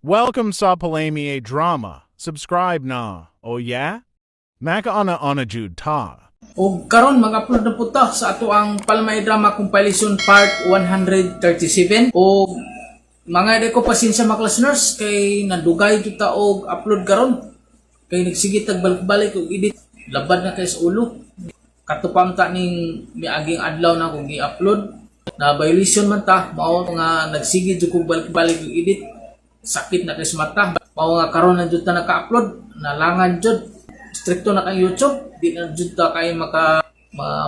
Welcome sa Palami Drama. Subscribe na. Oh yeah? Makauna-una jud ta. Og karon mag-upload na pud ta sa atoang Palmay Drama Compilation Part 137. O mga di ko pasensya, mga listeners, kay nadugay jud ta og upload karon. Kay nagsige tag balik-balik og edit, labad na kay sa ulo. Kato pa ta ning miaging adlaw na kung gi-upload na violation man ta, mao nga nagsige jud kog balik-balik og edit, sakit na kay sa mata. Mao nga karon na jud ta naka-upload, nalangan jud. Strikto na kay YouTube, di na jud ta kay maka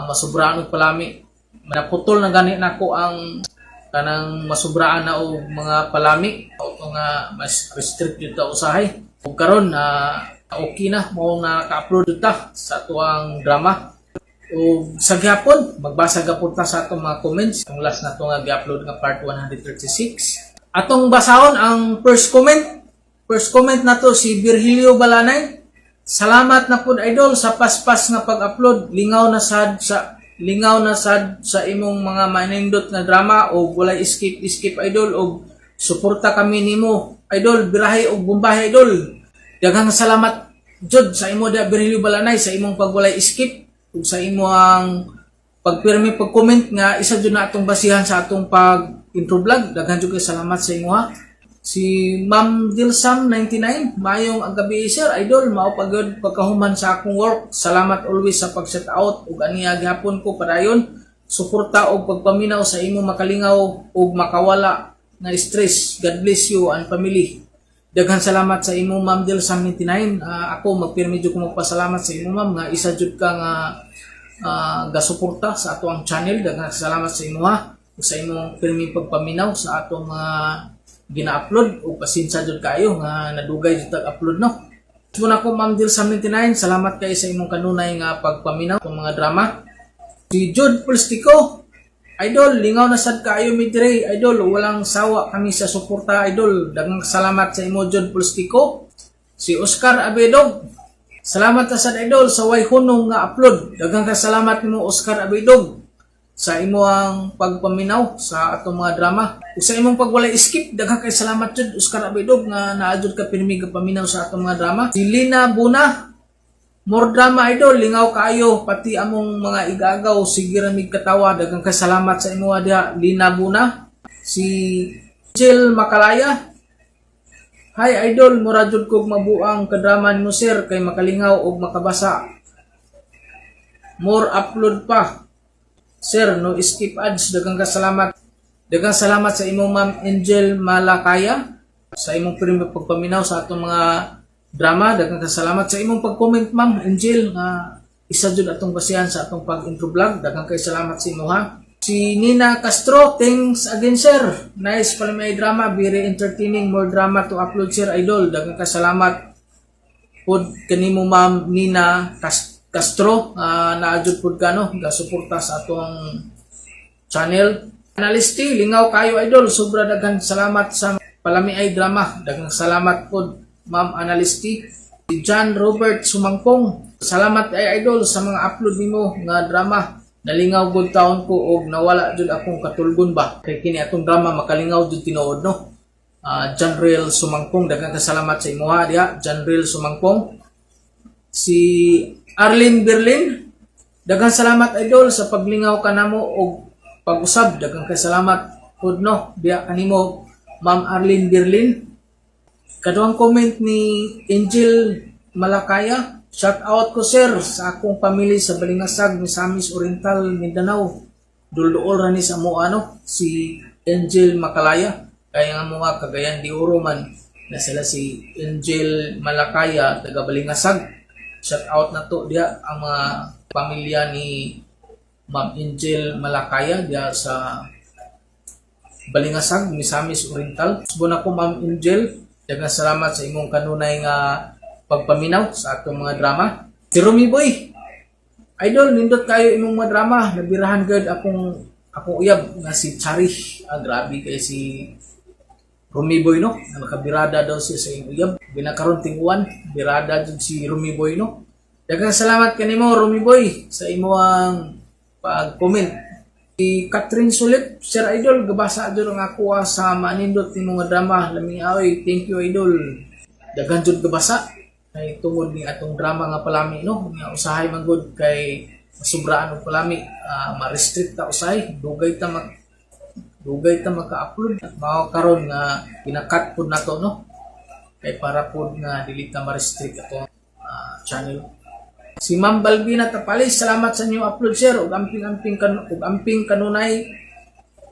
masubraan og palami. Naputol na gani nako ang kanang masubraan na og mga palami o nga mas restrict jud ta usahay. Ug karon na okay na, mao na naka-upload jud ta sa atoang drama. O sa gihapon, magbasa gapon ta sa atong mga comments. Ang last na to nga gi-upload nga part 136. Atong basahon ang first comment. First comment nato si Virgilio Balanay. "Salamat na pud, idol, sa paspas nga pag-upload. Lingaw na sad sa imong mga manindot nga drama o walay skip skip, idol, og suporta kami nimo, idol. Birahe og bombahe, idol." Daghang salamat jud sa imo da, Virgilio Balanay, sa imong pagwalay skip ug sa imong pagpirmi pag-comment nga isa jud na atong basihan sa atong pag intro vlog. Daghan jud kay salamat sa imo ha. Si Ma'am Dilsam 99, "Maayong gabi, sir, idol, mao pagod pagkahuman sa akong work. Salamat always sa pag shout out ug aniya gihapon ko padayon suporta og pagpaminaw sa imo, makalingaw ug makawala nga stress. God bless you and family." Daghan salamat sa imo, Ma'am Dilsam 99. Ako magpirmi jud ko magpasalamat sa imo, ma'am, nga isa jud ka nga gasuporta sa atoang channel. Daghang salamat sa imo ha ug sa imong pirmi pagpaminaw sa atong mga gina-upload ug pasensya jud kayo nga nadugay jud tag upload, no. Muna ko, Ma'am Dil 79, salamat kay sa imong kanunay nga pagpaminaw ng mga drama. Si Jude Polstico, "Idol, lingaw na sad kaayo mi dire, idol, walang sawa kami sa suporta, idol." Daghang salamat sa imo, Jude Polstico. Si Oscar Abedog, "Salamat na sad, idol, sa way hunong nga upload." Daghang salamat nimo, Oscar Abedog, sa imong pagpaminaw sa atong mga drama. Ug sa imong pagwalay skip, daghang kay salamat jud, Oscar Abedog, nga naa jud ka pirmi paminaw sa atong mga drama. Si Lina Buna, "More drama, idol, lingaw kaayo pati among mga igagaw, sige ra mig katawa." Daghang kay salamat sa imo diha, Lina Buna. Si Jill Makalaya, "Hi idol, mura jud kog mabuang kadrama nimo, sir, kay makalingaw og makabasa. More upload pa. Sir, no skip ads." Daghang salamat. Daghang salamat sa imong, Ma'am Angel Malakaya, sa imong pirmi pagpaminaw sa atong mga drama. Daghang salamat sa imong pag-comment, Ma'am Angel, nga isa jud atong basihan sa atong pag-intro vlog. Daghang kay salamat sa imo ha. Si Nina Castro, "Thanks again, sir. Nice pala may drama, very entertaining. More drama to upload, sir, idol." Daghang kay salamat pod kanimo, Ma'am Nina Castro, naa jud pod ka, no, gasuporta sa atong channel. Analisti, "Lingaw kayo, idol, sobra daghan salamat sa palami ay drama." Daghang salamat pod, Ma'am Analisti. Si John Robert Sumangpong, "Salamat ay idol sa mga upload nimo nga drama. Nalingaw gud taon ko og nawala jud akong katulgon ba. Kay kini atong drama makalingaw jud tinuod, no." John Real Sumangpong, daghang salamat sa imuha diha, John Real Sumangpong. Si Arlene Berlin, "Daghang salamat, idol, sa paglingaw kanamo og pag-usab." Daghang kay salamat pud, no, diha kanimo, Ma'am Arlene Berlin. Kaduhang comment ni Angel Malakaya, "Shout out ko, sir, sa akong pamilya sa Balingasag, Misamis Oriental, Mindanao." Dulduol ra ni sa mo ano si Angel Makalaya. Kaya nga mga Cagayan de Oro man na sila si Angel Malakaya, taga Balingasag. Shout out na to diha ang mga pamilya ni Ma'am Angel Malakaya diha sa Balingasag, Misamis Oriental. Subon ako, Ma'am Angel, daghang salamat sa imong kanunay nga pagpaminaw sa atong mga drama. Si Rumi Boy, "Idol, nindot kayo imong mga drama. Nabirahan gud akong uyab nga si Chari." Ah, grabe kay si Rumi Boy, no. Nakabirada daw siya sa iyong uyab. Binakaron tinguan, birada jud si Rumi Boy, no. Daghang salamat kanimo, Rumi Boy, sa imong pag-comment. Si Catherine Sulip, Sir Idol, gabasa jud ang ako sa manindot nimo nga drama. Lami oy, thank you, Idol. Daghan jud gabasa kay tungod ni atong drama nga palami, no, nga usahay man gud kay masubraan og palami, ma-restrict ta usahay, dugay ta maka-upload. Mao karon nga gina-cut pud nato, no, kay para pud nga dili ta ma-restrict atong channel. Si Ma'am Balbina Tapalis, salamat sa inyong upload, sir, ug amping-amping kan ug amping kanunay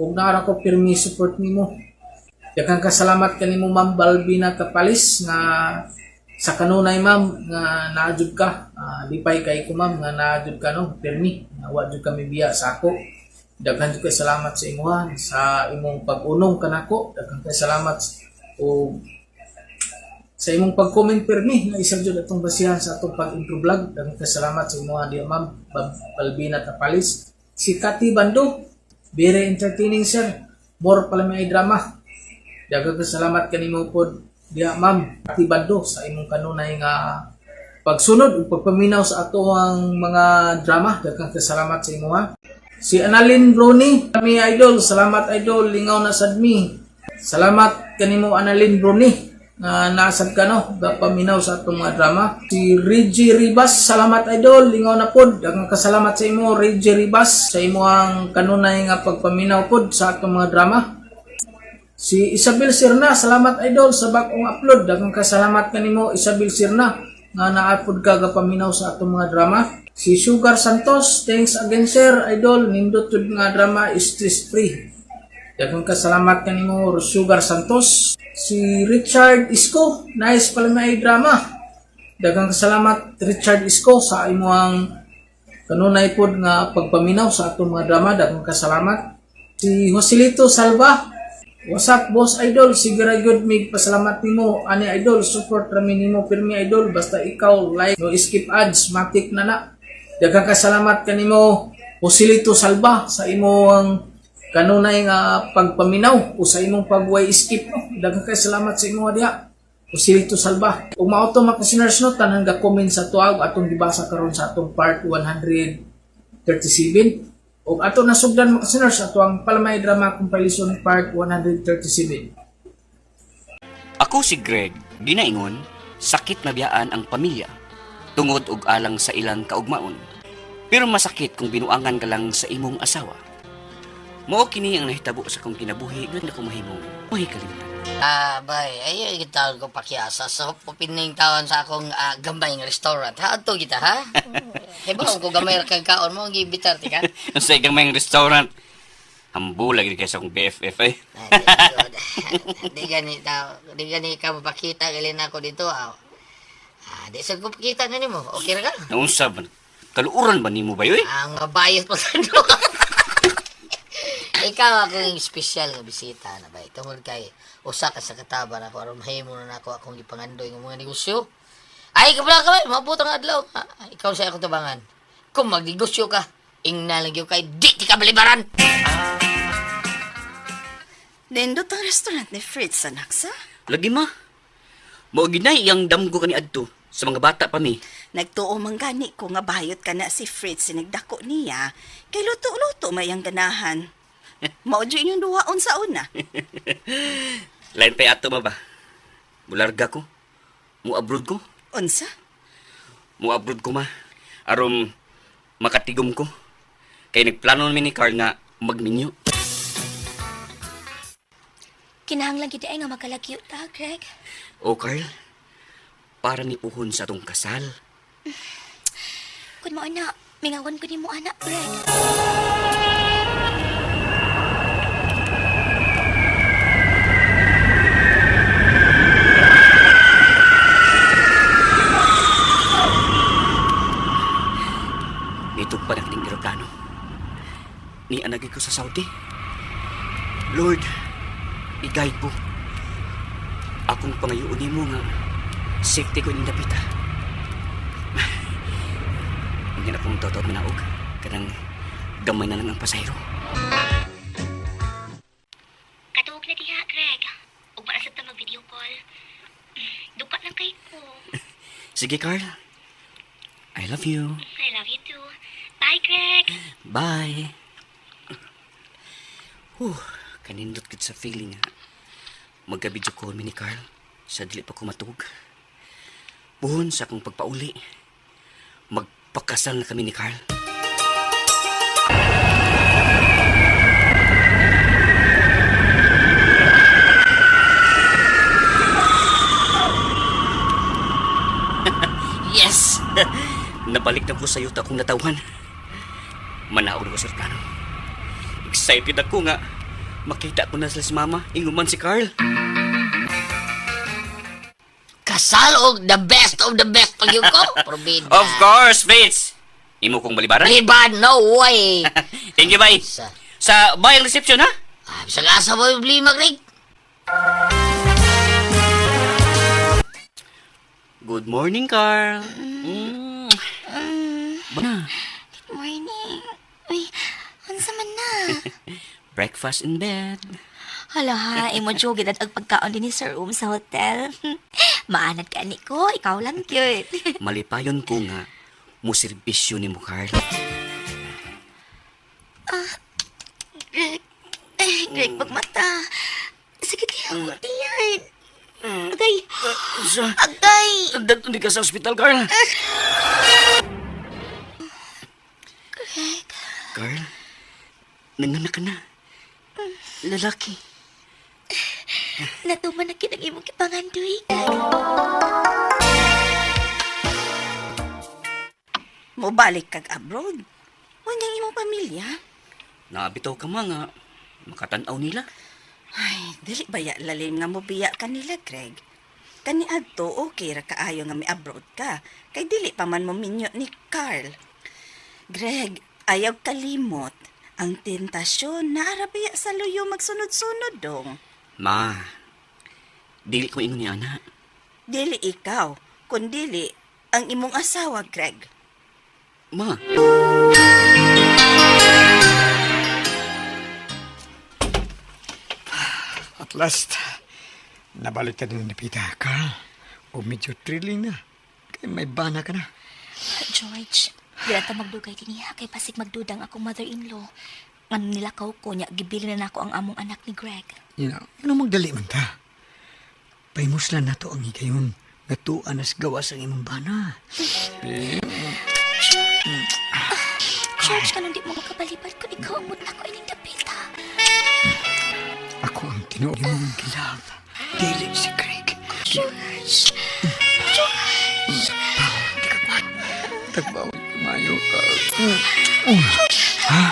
ug naara ko pirmi support nimo. Daghang kasalamat kanimo, Ma'am Balbina Tapalis, nga sa kanunay, ma'am, nga naa jud ka. Lipay kay ko, ma'am, nga naa jud ka, no, pirmi nga wa jud kami biya sa ako. Daghan jud kay salamat sa imuha, sa imong pag-unong kanako. Daghan kay salamat ug sa imong pag-comment pirmi nga isa jud atong basihan sa atong pag-intro vlog. Daghan kay salamat sa imuha diya, Ma'am Balbina Tapalis. Si Kati Bando, very entertaining, sir, more pala may drama. Daghan kay salamat kanimo pod diya, Ma'am Kati Bando, sa imong kanunay nga pagsunod ug pagpaminaw sa ato ang mga drama. Daghan kay salamat sa imuha. Si Annalyn Bruni, kami idol, salamat idol, lingaw na sad mi. Salamat kanimo, Annalyn Bruni, nga nasad ka, no, gapaminaw sa atong mga drama. Si Reggie Ribas, salamat idol, lingaw na pod. Daghang kasalamat sa imo, Reggie Ribas, sa imo ang kanunay nga pagpaminaw pod sa atong mga drama. Si Isabel Sirna, salamat idol sa bag-ong upload. Daghang kasalamat kanimo, Isabel Sirna, nga naapod ka gapaminaw sa atong mga drama. Si Sugar Santos, thanks again sir, idol, nindot jud nga drama, stress free. Daghang kasalamat kanimo, Sugar Santos. Si Richard Isko, nice pala may drama. Daghang kasalamat, Richard Isko, sa imong kanunay pod nga pagpaminaw sa atong mga drama. Daghang kasalamat. Si Joselito Salva, what's up boss idol, sige ra gyud mig pasalamat nimo ani idol, support rami nimo pirmi idol, basta ikaw like, no skip ads, matik na na. Daghang kasalamat kanimo, Joselito Salva, sa imong kanunay nga pagpaminaw o sa imong pagway skip, no. Daghang kay salamat sa imo diha, Joselito Salva. Ug mao to, mga listeners, no, tanan ga comment sa tuag atong gibasa karon sa atong part 137. Ug ato nasugdan, mga listeners, ato ang Palmay Drama Compilation part 137. Ako si Greg, ginaingon, sakit mabiyaan ang pamilya, tungod og alang sa ilang kaugmaon. Pero masakit kung binuangan ka lang sa imong asawa. Mao kini ang nahitabo sa akong kinabuhi nga ako mahimong mahikalimtan. Ah, bay, ay kita ko pakiasa sa opening taon sa akong gamay nga restaurant. Ha, adto kita ha? Hibaw ko gamay ra kag kaon mo gibitar ti ka. Sa gamay restaurant, hambula gid kay sa akong BFF eh. Ay, di gani ta, di gani ka mapakita gali na ako dito. Ah, di sa ko pakita na nimo. Okay ra ka? Naunsa ba? Kaluoran ba nimo ba eh? Ang mabayot mo sa no. Ikaw akong espesyal nga bisita na bay. Tungod kay usa ka sa kataban ako aron mahimo na nako akong gipangandoy ng mga negosyo. Ay, kabla ka bay, mabot ang adlaw. Ah, ikaw sa akong tabangan. Kung magnegosyo ka, ingna lang gyud kay di ti ka balibaran. Nindot ang restaurant ni Fritz, anak sa. Lagi ma. Mao ginay iyang damgo kani adto sa mga bata pa mi. Nagtuo man gani ko nga bayot ka na si Fritz sinigdako niya. Kay luto-luto may ang ganahan. Mao jud inyong duwaon sa una. Lain pay ato ma ba? Mularga ko. Mu abroad ko. Unsa? Mu abroad ko ma. Aron makatigom ko. Kay nagplano mi ni Carl nga magminyo. Kinahanglan gid ay nga magkalagyo ta, Greg. O Carl, para ni puhon sa atong kasal. Kun mao na, mingawan ko nimo anak, Greg. Nitugpa na kining eroplano. Ni anagi ko sa Saudi. Lord, i-guide mo. Akong pangayoon nimo nga safety ko ining dapita. Hindi na akong totoo manaog. Kanang gamay na lang ang pasahero. Katuog na diha, Greg. Ug para sa ta mag-video call. Dupa lang kay ko. Sige, Carl. I love you. I love you too. Bye, Greg. Bye. Huh, kanindot gid sa feeling ha. Magka-video call mi ni Carl sa dili pa ko matug. Buhon sa akong pagpauli. Magpakasal na kami ni Carl. Yes! Nabalik na ko sa yuta akong natawhan. Manaog na ko sa plano. Excited ako nga. Makita ko na sila si Mama, inguman si Carl. Kasal og the best of the best pag yun ko. Probida. Of course, mates! Imo kong balibaran. Liban, no way. Thank you, bye. Sa, Sa bayang reception, ha? ah, bisag asa mo yung problema, Greg? Good morning, Carl. Mm. Ba na? Morning. Uy, unsa man na? Breakfast in bed. Hala ha, imo jugid at ang pagkaon din ni Sir sa hotel. Maanad ka ni ko, ikaw lang cute. Malipayon ko nga mo serbisyo ni mo, Carl. Greg, eh, Greg, pagmata. Sakit kaya ako tiyan. Agay, Sa, agay. hindi ka sa ospital, Carl. Greg, Carl, nanganak ka na. Lalaki. natuman na kinang imong kipangandoy. Mobalik kag abroad. Unyang imong pamilya. Nabitaw ka mga makatanaw nila. Ay, dili ba ya lalim nga mobiya kanila, Greg? Kani adto okay ra kaayo nga mi-abroad ka. Kay dili pa man mo minyo ni Carl. Greg, ayaw kalimot. Ang tentasyon naara biya sa luyo magsunod-sunod dong. Ma, dili ko ingon ni ana. Dili ikaw, kundili ang imong asawa, Greg. Ma, At last, nabalik ka din ni Pita, Carl. O medyo thrilling na. Kaya may bana ka na. George, di ta magdugay din niya kay pasig magdudang akong mother-in-law. Ngano nilakaw ko niya, gibilin na nako ang among anak ni Greg. You know, ano magdali man ta? Pahimuslan na to ang higayon. Nga tuan as gawas ang imong bana. George, George, kanong di mo makabalibad kung ikaw ang mutla ko ining dapita. Ako ang tinuod mong gilab. Dili si Craig. George, George, Di ka kwat. Tagbawal kumayo, Carl. Ha?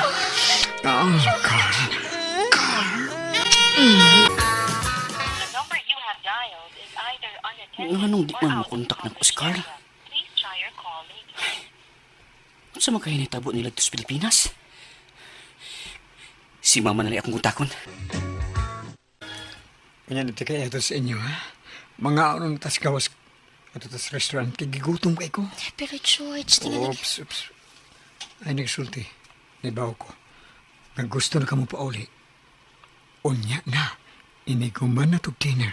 Oh, Carl. nganong di man makontak na ko si Carl? Unsa man kaya nitabo nila dito sa Pilipinas? Si Mama na lang akong kontakon. Kanya dito kaya ito sa inyo, ha? Mga anong tas gawas ato tas restaurant kay gigutom kay ko. Pero George, tingnan Oops, oops. Ay, nagsulti. Nibaw ko. Nga gusto na kamo pauli. Unya na. Iniguman na to dinner.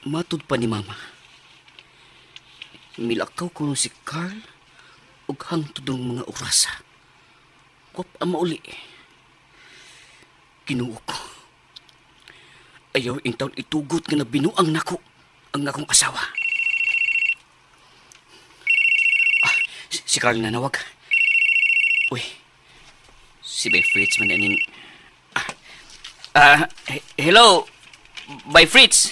Matud pa ni Mama. Milakaw ko si Carl ug hangtod ng mga orasa. Kwap ang mauli. Kinuo ko. Ayaw in taon itugot nga nabinuang nako ang akong asawa. Ah, si Carl nanawag. Uy, si Bay Fritz man aning... Hello, Bay Fritz.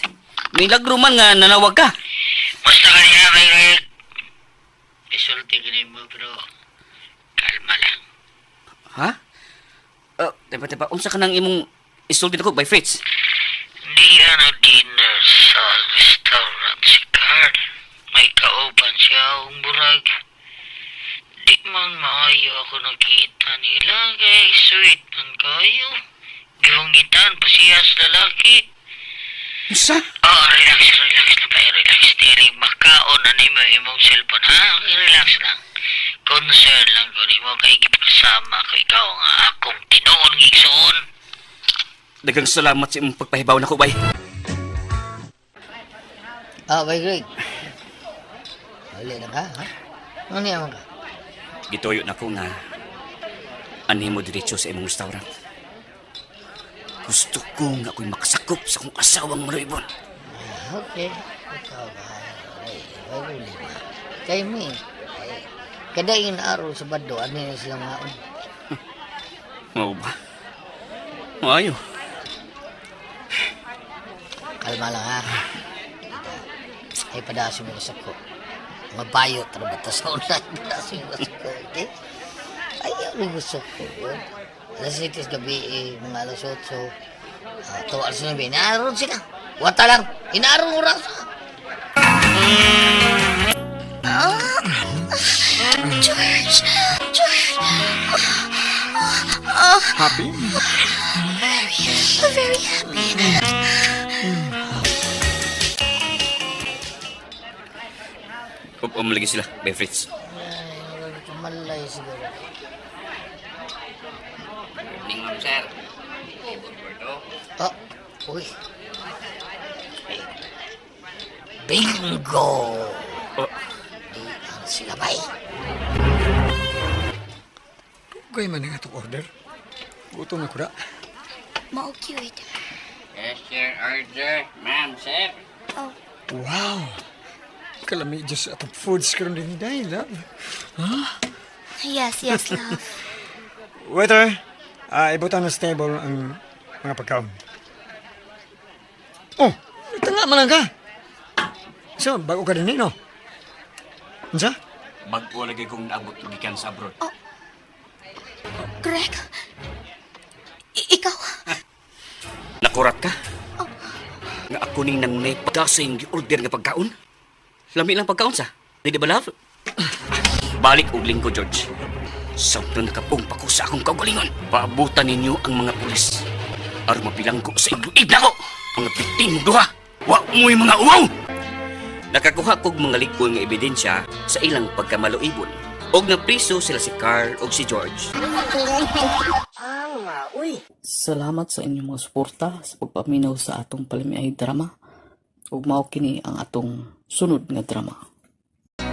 Milagro man nga nanawag ka. Basta ka niya, kay Greg. Isulti ka mo, pero kalma lang. Ha? Teba, teba, unsa ka nang imong isulti nako Bay Fritz? Hindi ka nag-dinner sa restaurant si Carl. May kauban siya ang burag. Di man maayo ako nakita nila kay sweet man kayo. Gihungitan pa siya sa lalaki. Unsa? Oh, relax, relax na ba? Relax. Dili, makaon na nimo imong cellphone, ha? Okay, relax lang. Concern lang ko nimo kay gipasama ko ikaw nga akong tinuon gigsuon. Daghang salamat sa imong pagpahibaw nako, bay. Ah, bay Greg. Dali lang ka, ha? Ano niya man ka? Gituyo na ko nga anhi mo diretso sa imong restaurant. Gusto ko nga ako'y makasakop sa akong asawang maluibon. Ah, okay. Ikaw ba? Ay, ay, problema. Kay mi, ay, kadaing na araw sa bado, ano na sila maon. Mao ba? Maayo. Kalma lang ha. Kita. Ay, padasin mo sa ko. Mabayot na ba ito sa ulan? Padasin mo sa ko, okay? Ay, ano gusto ko. Yun. Alas 7 gabi, eh, mga alas 8. Uh, alas 9, inaaron sila. Wata lang. Inaaron oras. George! George! Happy? I'm very happy. Umalagi sila, Bay Fritz. Ay, kumalay siguro. Evening, ma'am, sir. Oh, uy. Bingo! Oh. Di ang sila bay. Kaya man ang atong order. Gutom na ko da. Mao cute. Yes, sir. Order, ma'am, sir. Oh, Wow! Kalami dyan sa atong foods karon din dahil, love. yes, yes, love. Waiter, ibutan na sa table ang mga pagkaon. Oh, tanga man lang ka. So, bago ka din eh, no? Unsa? Bago lagi kong naabot gikan sa abroad. Greg? Ikaw? Nakurat ka? Nga ako ning nang may pagkasing gi-order nga pagkaon? Lami lang pagkaon sa. Di ba, love? Balik og linggo, George. Samtang nakapong pa ko sa akong kaugalingon. Paabutan ninyo ang mga pulis. Aron mapilanggo sa igluib na ko. Mga biting duha. Wa mo'y mga uwaw! Nakakuha kog mga lig-on nga ebidensya sa ilang pagkamaluibon. Og napriso sila si Carl og si George. Salamat sa inyong mga suporta sa pagpaminaw sa atong palamiay drama. Ug mao kini ang atong sunod nga drama.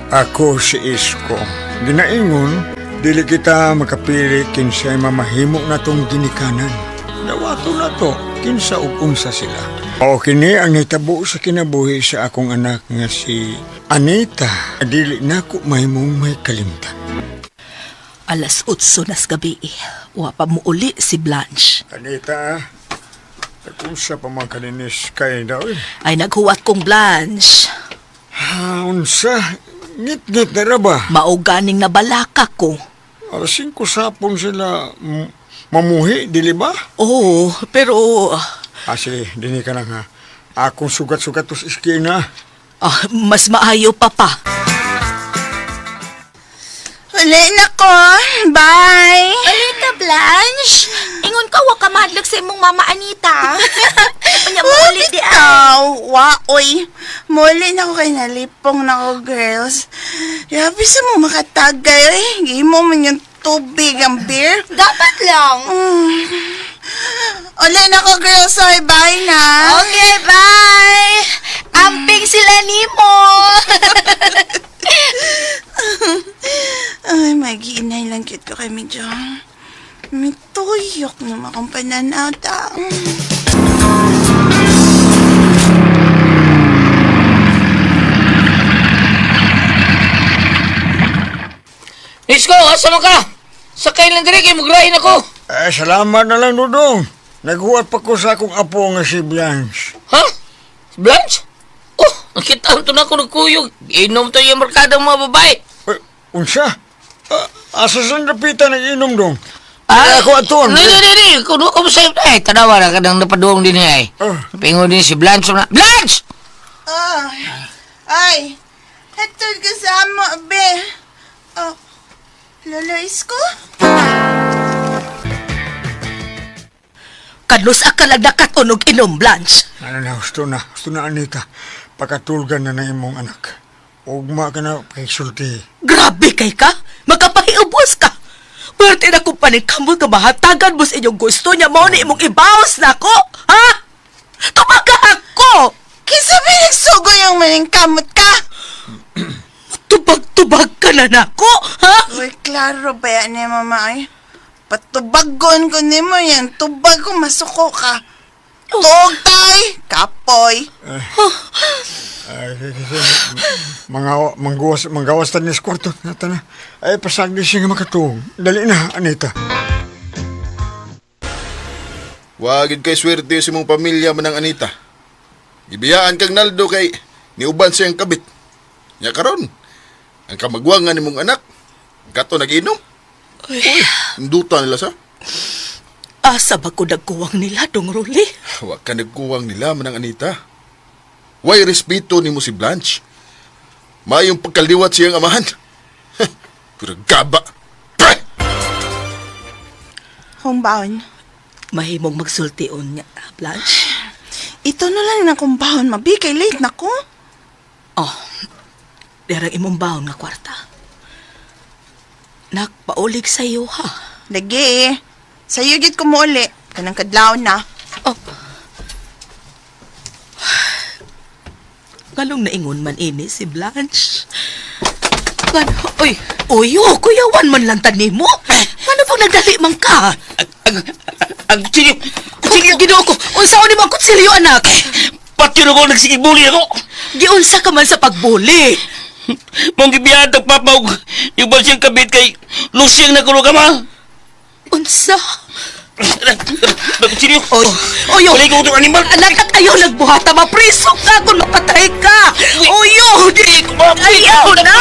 Ako si Isko. Ginaingon, dili kita makapili kinsay mamahimo na tong ginikanan. Dawato na to, kinsa ug unsa sila. O kini ang nahitabo sa kinabuhi sa akong anak nga si Anita. Dili nako mahimong may kalimtan. Alas 8 nas gabi. Wa pa mo uli si Blanche. Anita, nag-unsa pa man kaninis kay daw eh. Ay naghuwat kong Blanche. Ha, unsa? Ngit-ngit na ra ba? Mao ganing nabalaka ko. Alas 5 sapon sila mamuhi, dili ba? Oo, pero Ah, sige, dini ka lang ha. Akong sugat-sugat to sa iskina. mas maayo pa pa. Uli na ko. Bye! Alita, Blanche! Ingon ka, wa ka mahadlok sa imong mama Anita. Unya mo ulit di ay. Bitaw! Wa, oy. Muli na ko kay nalipong na ko, girls. Grabe sa mo makatagay, oy. Gimo man yung tubig ang beer. Dapat lang. Uli na ko, girls. Oy, bye na. Okay, bye! Amping sila nimo. Ay, mag-iinay lang cute ko kay medyo. May tuyok naman akong pananaw ta. Isko, asa man ka? Sakay lang diri kay mugrahin ako. Eh, salamat na lang, Dudong. Naghuwat pa ko sa akong apo nga si Blanche. Ha? Blanche? Oh, nakita to na ako nagkuyog. Inom to yung merkado mga babae. Eh, unsa? Ah, asa sa napita nag-inom dong? Ah, Eh, ako aton. Di, di, di, di. Kuno ko sa ay, tanawa na ka nang napaduong din niya ay. Ah. Pingon din si Blanche na. Blanche! Ah, ay, hatod ka sa amo, be. Oh, Lolo Isko? Kanus akalag nakatunog inom, Blanche. Ano na, gusto na. Gusto na, Anita. Pakatulgan na na imong anak. Ugma ka na kay sulti. Grabe kay ka! Magkapahiubos ka! Pwerte na kong panikamot nga mahatagan mo sa inyong gusto niya mao ni imong ibawas na ako! Ha? Tumaga ako! Kinsa ba nagsugo yung maningkamot ka? Tubag-tubag ka na nako, ha? Uy, klaro ba yan ni mama ay? Patubagon ko nimo yan. Tubag ko masuko ka. Tuog tay! Kapoy! Ay, kasi mga manggawas manggawas ta ni sa kwarto nata na. Ay pasagdi siya nga makatuog. Dali na, Anita. Wagid kay swerte sa imong pamilya manang Anita. Gibiyaan kang Naldo kay niuban siyang kabit. Nya karon, ang kamagwangan nimong anak, ang kato nag-inom. Uy, induta nila sa. Asa ba ko nagkuwang nila, Dong Ruli? Wa ka nagkuwang nila manang Anita. Way respeto nimo si Blanche. Maayong pagkaliwat siyang amahan. Pero gaba. Pah! Humbaon. Mahimong magsultion niya, Blanche. Ito na lang na kong bahon, mabi. Kay late na ko. Oh, derang imong baon nga kwarta. Nakpaulig sa iyo, ha? Lagi eh. Sa'yo gid ko mo uli. Kanang kadlaw na. Oh. Ngalong naingon man ini si Blanche. Ngano, oy, oy, oh, kuyawan man lang tanimo. Ngano pag nagdali man ka? Ang kutsilyo! Kutsilyo, Ginoo ko. Unsaon nimo ang kutsilyo, anak? Patyo na ko, nagsigibuli ako! Giunsa ka man sa pagbuli. Mong gibiyaan tag papa og iuban siyang kabit kay lusiyang nakulo ka ma. Unsa? Kutsilyo! Oy, oy, Wala ko itong animal! Anak, at ayaw nagbuhata, mapriso ka kung mapatay ka. Oyo, di, ayaw na.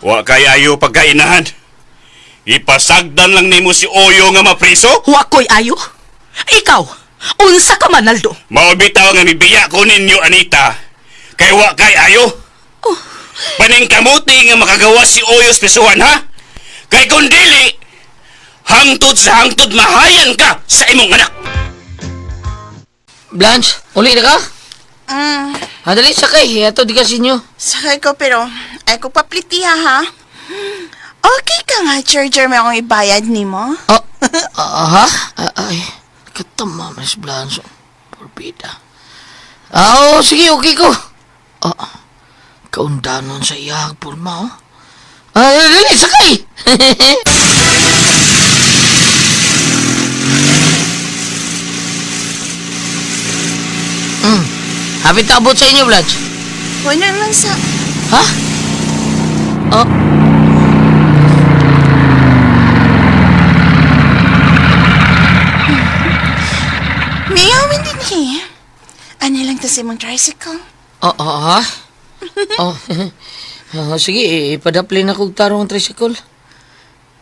Wa kay ayo pagkainahan. Ipasagdan lang nimo si Oyo nga mapriso. Wa ko'y ayo. Ikaw, unsa ka man, Aldo? Mao bitaw nga mibiya ko ninyo Anita. Kay wa kay ayo. Oh. Paningkamuti nga makagawa si Oyo sa prisuhan ha. Kay kung dili, hangtod sa hangtod mahayan ka sa imong anak. Blanche, uli na ka? Mm, Handali, sakay. Ito, di kasi inyo. sakay ko pero ay ko paplitiha ha. Okay ka nga, charger may akong ibayad nimo. Oh, ah, ha? Ay, katama man si Blanche. Porbida. Ah, oh, sige, okay ko. Ah, kaundanon sa iyang porma, oh. Ay, dali, sakay! Hapit na abot sa inyo, Blanche. Wala lang sa... Ha? Oh. Mayawin din eh. Ano lang to sa imong tricycle? Oh, oh, ha? Oh, oh, sige, ipadapli na kong tarong ang tricycle.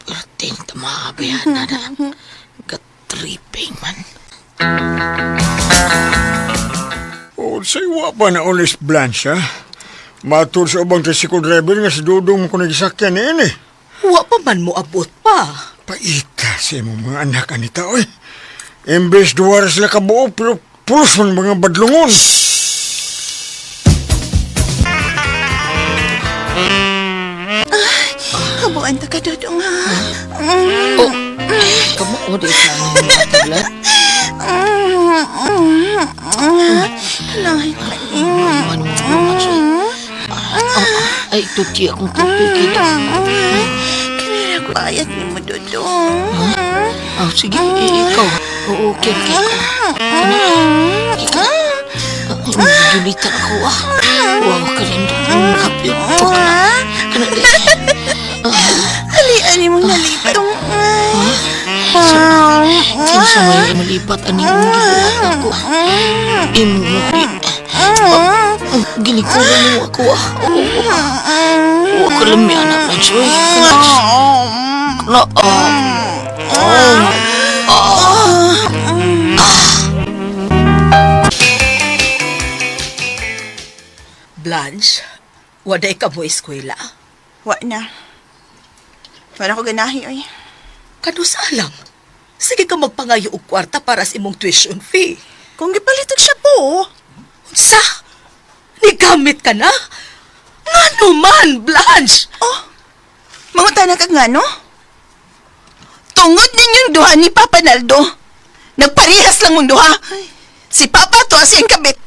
Pero tin, tama yan na na. Katriping man. O, say wa pa na ulis Blanche, ha? Matul sa ubang tricycle driver nga si Dudong mo ko nagisakyan ni ini. Wa pa man mo abot pa. Paita sa imong mga anak, Anita, oy. Imbes duwa ra sila kabuo, pero pulos man mga badlungon. Habuan ta ka, Dodong ha. Mm, Oh, kamu, oh, di ka na yung tabla. mm, mm, mm. Kailangan ka. Ano mo naman siya? Ay, tuti akong tuti kita. Kinara ko bayad ni mo, Dodong. Oh, sige, ikaw. Oo, okay, okay. Gilitan ako, ah. Wow, kanindot. Kapit. Kana, kana. Halian ni mong nalipat. Kinsa may malipat ani imong gibuhat ako. Imo mo Ginikuran mo ako ah. Oo. Wa ka lami anak na Joy. Kana ah. Blanche, waday ka mo eskwela. Wa na. Wala ko ganahi, oy. Kano sa lang? Sige ka magpangayo og kwarta para sa imong tuition fee. Kung gipalitog siya po, Unsa? Nigamit ka na? Ngano man, Blanche? Oh, mangutana kag nga, no? Tungod ninyong duha ni Papa Naldo. Nagparehas lang mong duha. Si Papa to as iyang kabit.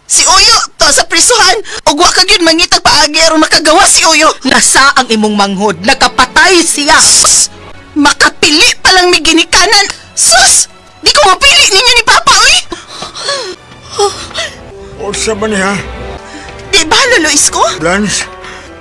Si Uyo to sa prisuhan ug wa ka gyud mangitag paagi aron makagawa si Uyo. Nasa ang imong manghod, nakapatay siya. Sus! Makapili pa lang may ginikanan. Sus! Di ko mapili ninyo ni Papa, uy! Unsa man niya, Di ba, Lolo Isko? Blanche?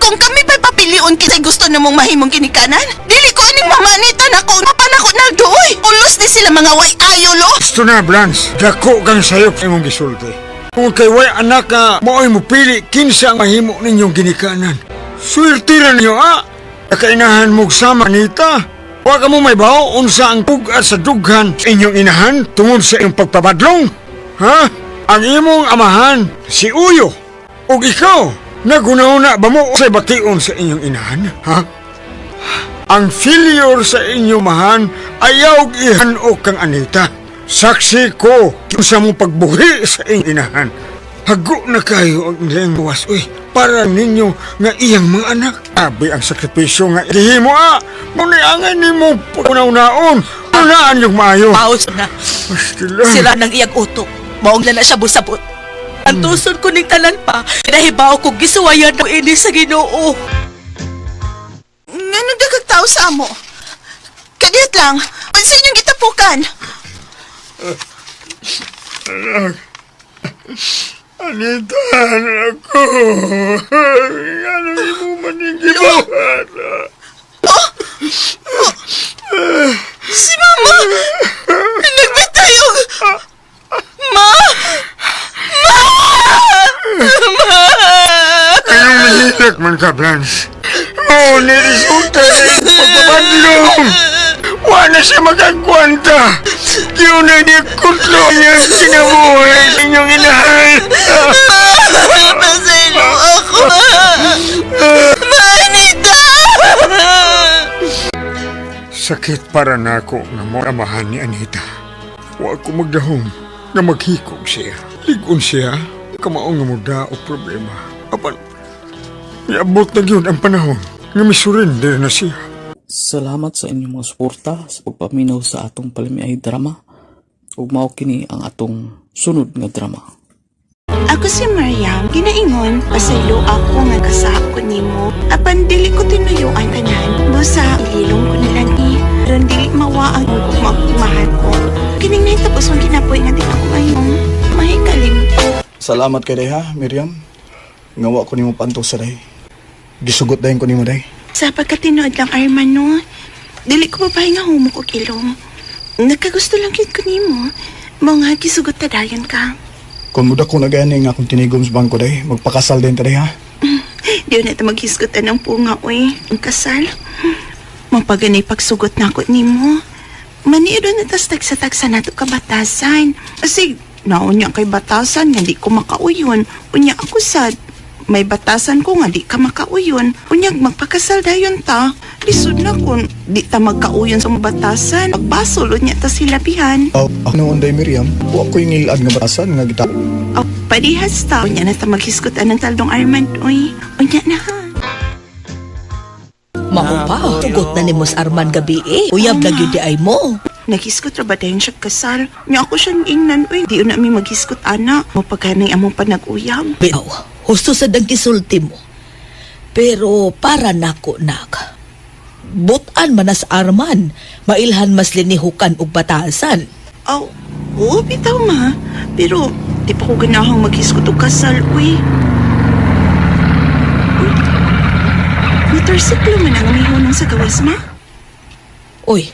Kung kami pa'y papilion kita'y gusto namong mahimong ginikanan, dili ko aning mama Anita nako, papa nako Naldo, uy! Ulos ni sila mga way ayo, lo! Gusto na, Blanche. Dako kang sayop imong gisulti. Kung kay way anak ka, mao'y mupili kinsa ang mahimo ninyong ginikanan. Swerte ra ninyo, ah! Nakainahan mo sama, Anita. Wa ka mo may baho unsa ang pugat sa dughan sa inyong inahan tungod sa inyong pagpabadlong. Ha? Ang imong amahan, si Uyo. Ug ikaw, nagunauna ba mo sa bation sa inyong inahan? Ha? Ang failure sa inyong mahan ayaw ihanok kang Anita. Saksi ko sa mong pagbuhi sa inyong inahan. Hago na kayo ang ilang was, uy, para ninyo nga iyang mga anak. Abi ang sakripisyo nga ihimo ah. Muna nimo pagkunaw-naon. Unaan yung maayo. Pause na. Pastila. Sila nang iyang utok. Maong na siya busabot. Ang tuson ko ning tanan pa, nahibaw ko gisuwayan ko ini sa Ginoo. Nga nagdagag tao sa amo? Kadiyot lang, unsa inyong gitapukan? Anak. Anita, anak ko. Ano imo man yung gibuhat? Oh! Si Mama! Nagbitay og... Ma! Ma! Ma! Anong mahilak man ka, Blanche? Oo, niresulta na yung pagpabadlong. Wala siya magagwanta. Yun na niya kutlo niya kinabuhay sa inyong inahan. Pasaylo ako! Manita! Sakit para nako nga mo amahan ni Anita. Wa ko magdahom nga maghikog siya. Ligon siya, kamao nga muda o problema. Apan, niabot na gyud ang panahon nga misurrender na siya. Salamat sa inyong mga suporta sa pagpaminaw sa atong palamiay drama. Ug mao kini ang atong sunod nga drama. Ako si Mariam, ginaingon, pasaylo ako nga kasako nimo. Apan dili ko tinuyuan tanan, busa ililong ko na lang eh. Aron dili mawa ang mahal ko. Kining nahitapos ang kinapoy nga di ako mayong mahikalimpo. Salamat kay day ha, Miriam. Ngawa ko nimo panto sa day. Gisugot dayon ko nimo day. Sa pagkatinood lang Arman no, dili ko babae nga humok og ilong. Nagkagusto lang gyud ko nimo. Mao nga gisugot ta dayon ka. Kung muda ko na gani nga akong tinigom sa bangko day, magpakasal din ta day ha. Di na ta maghisgutan ng punga, uy. Ang kasal. Mapaganay pagsugot na ako nimo. Maniiro na tas tagsa-tagsa nato kabatasan. Kasi, naunya kay batasan nga di ko makauyon. Unya ako sad. May batasan ko nga di ka makauyon. Unyag magpakasal dayon ta. Lisod na kun di ta magkauyon sa batasan. Pagbasol unya ta silabihan. Aw, ako noon day Miriam, wa ko yung ilad nga batasan nga gita. O, parihas ta. Unya na ta maghisgutan ng taldong Armand, uy. Unya na ha. Mao pa, tugot na ni Mos Arman gabi eh. Uyab na gyud di ay mo. Naghiskot ra ba dayon siya kasal? Nya ako siyang ingnan, uy, di na mi maghiskot ana. Mo pagkanay among panag-uyab. Bitaw, husto sa dang gisulti mo. Pero para nako nak. Butan man nas Arman, mailhan mas linihukan og batasan. Aw, oo, bitaw ma. Pero di pa ko ganahang maghiskot og kasal, uy. Uy, motorsiklo man ang mihunong sa gawas, ma. Oy,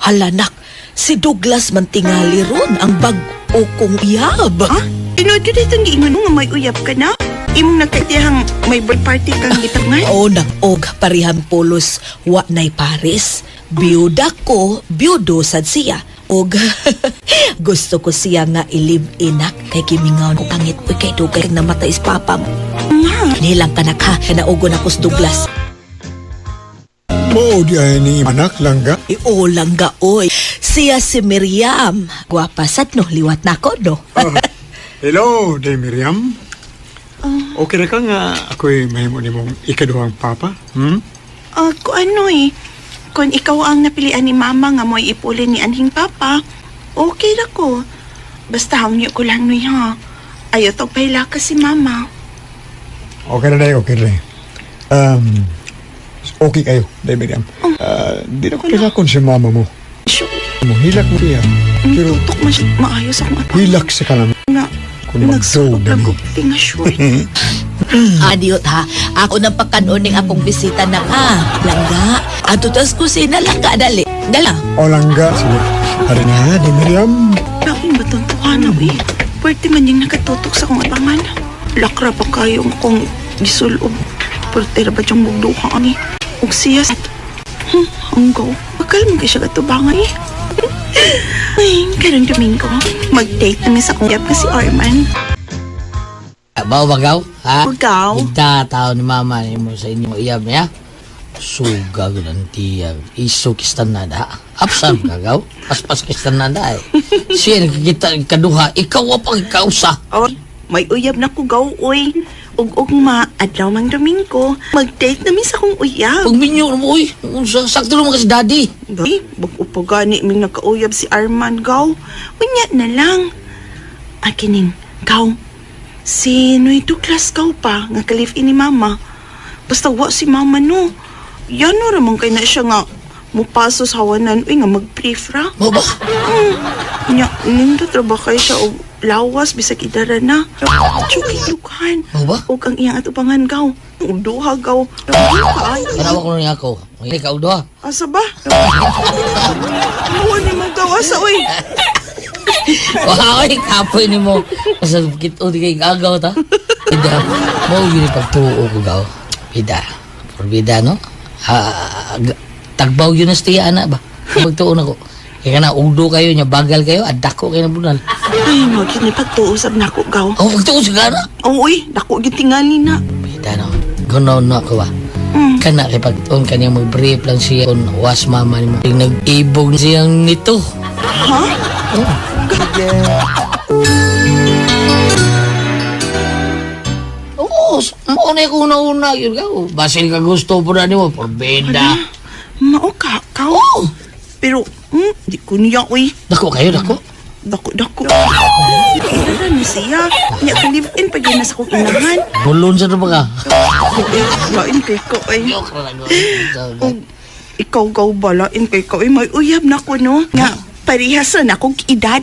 hala nak, si Douglas man tingali ron ang bag-o kong uyab. Ha? Tinuod yun itong giingon mo nga may uyab ka na? Imong nagkaitihang may birthday party kang gitangan? Oo, nag-og parihang pulos, wa nay Paris. Biyuda ko, biyudo sad siya. Og gusto ko siya nga ilib-inak kay kimingaw ko pangit uy kay dugay kang namatay is papa mo. Ma, Nilang kanak ha, naugo na kus Douglas. Mao di ay ni anak langga. Iolang ga oy. Siya si Miriam. Gwapa sad no, liwat na ko no. Hello, day Miriam. Okay ra ka nga ako'y mahimo nimong ikaduhang papa? Hmm? Ah, kung ano eh. Kung ikaw ang napilian ni mama nga mo'y ipuli ni anhing papa, okay ra ko. Basta hangyo ko lang nuy ha. Ayaw tog pahilaka si mama. Okay na day, okay na day. Okay kayo, day Miriam. Ah, di na ko hilakon si mama mo. Sure. Mo hilak mo siya. Pero Tutok man siya maayos akong atang. hilak sa kanang Nga, kung nagsulok magduda lang ni. ko tinga short. Adiot ha. Ako nang pagkanuning akong bisita na ha. Langga. Ato tas kusina langga dali. Dala. O langga, sige. Hari na, day Miriam. Lain ba itong tuwana, eh? Pwerte man yung nakatutok sa kong abangan. Lakra pa kayo kung gisulob. Pwerte ra ba diyang bugduha ani? Ug siya sa... Hanggaw. Bakal man kayo siya katubangan eh. Ay, karong Domingo, mag-date na mi sa kong yap nga si Arman. Bao bagaw, ha? Bagaw? Ita tao ni mama ni mo sa inyong iyab niya. Suga gud ang tiya. Iso kistan na da. Apsan kagaw. Paspas kistan na da eh. Siya nakikita kaduha. Ikaw wa pang kausa. Oh, may uyab na ko gaw, uy. Ug ugma, adlaw mang Domingo, mag-date na mi sa kong uyab. Pag minyo mo, uy. Unsa, sakto naman kasi daddy. Ay, bag-o pa gani may nagkauyab si Arman gaw. Unya na lang. Akining, gaw. Si Noy Douglas gaw pa, nga kalif ini mama. Basta wa si mama no. Yan no ramang kay na siya nga mupaso sa hawanan, uy nga mag-brief ra. Mo ba? Nya, nindot ra ba kay siya og lawas bisag idara na. Chuki-yukan. Mo ba? Og ang iyang atubangan gaw. Og duha gaw. Ay, Tanawa ko niya ako. Hindi ka duha. Asa ba? Mawa ni mo gaw asa oy. Wow, ay, kapoy ni mo. Sa kito, di kay agaw ta. Ida, mo yun pagtuo ko gaw. Ida, forbida, no? Ah, tagbaw yun na siya, ana ba? Pagtuo na ko. Kaya na, ugdo kayo niya, bagal kayo, adako kayo na bunal. Ay, mo gyud ni pagtuo sab nako gaw. Oh, pagtuo sa gana. Oy, dako gyud tingali na. Ida, no? Gunaw na ako ba? Kana kay pagtuon kanya mag-brief lang siya kung was mama ni mo. Nag-ibog siyang nito. Ha? Oo, mao na yung una-una yun ka. Basin ka gusto po na nimo, porbida. Mao ka kaw. Oo. Pero di ko niya oy. Dako kayo, dako. Dako dako. Idara ni siya. Nya ka live in pag na sa kong inahan. Bulon sa ba ka? Oy, lain kay ko oy. Joke ra lang. Og ikaw gaw ba lain kay ko oy may uyab na ko no. Nga parehas ra na akong edad.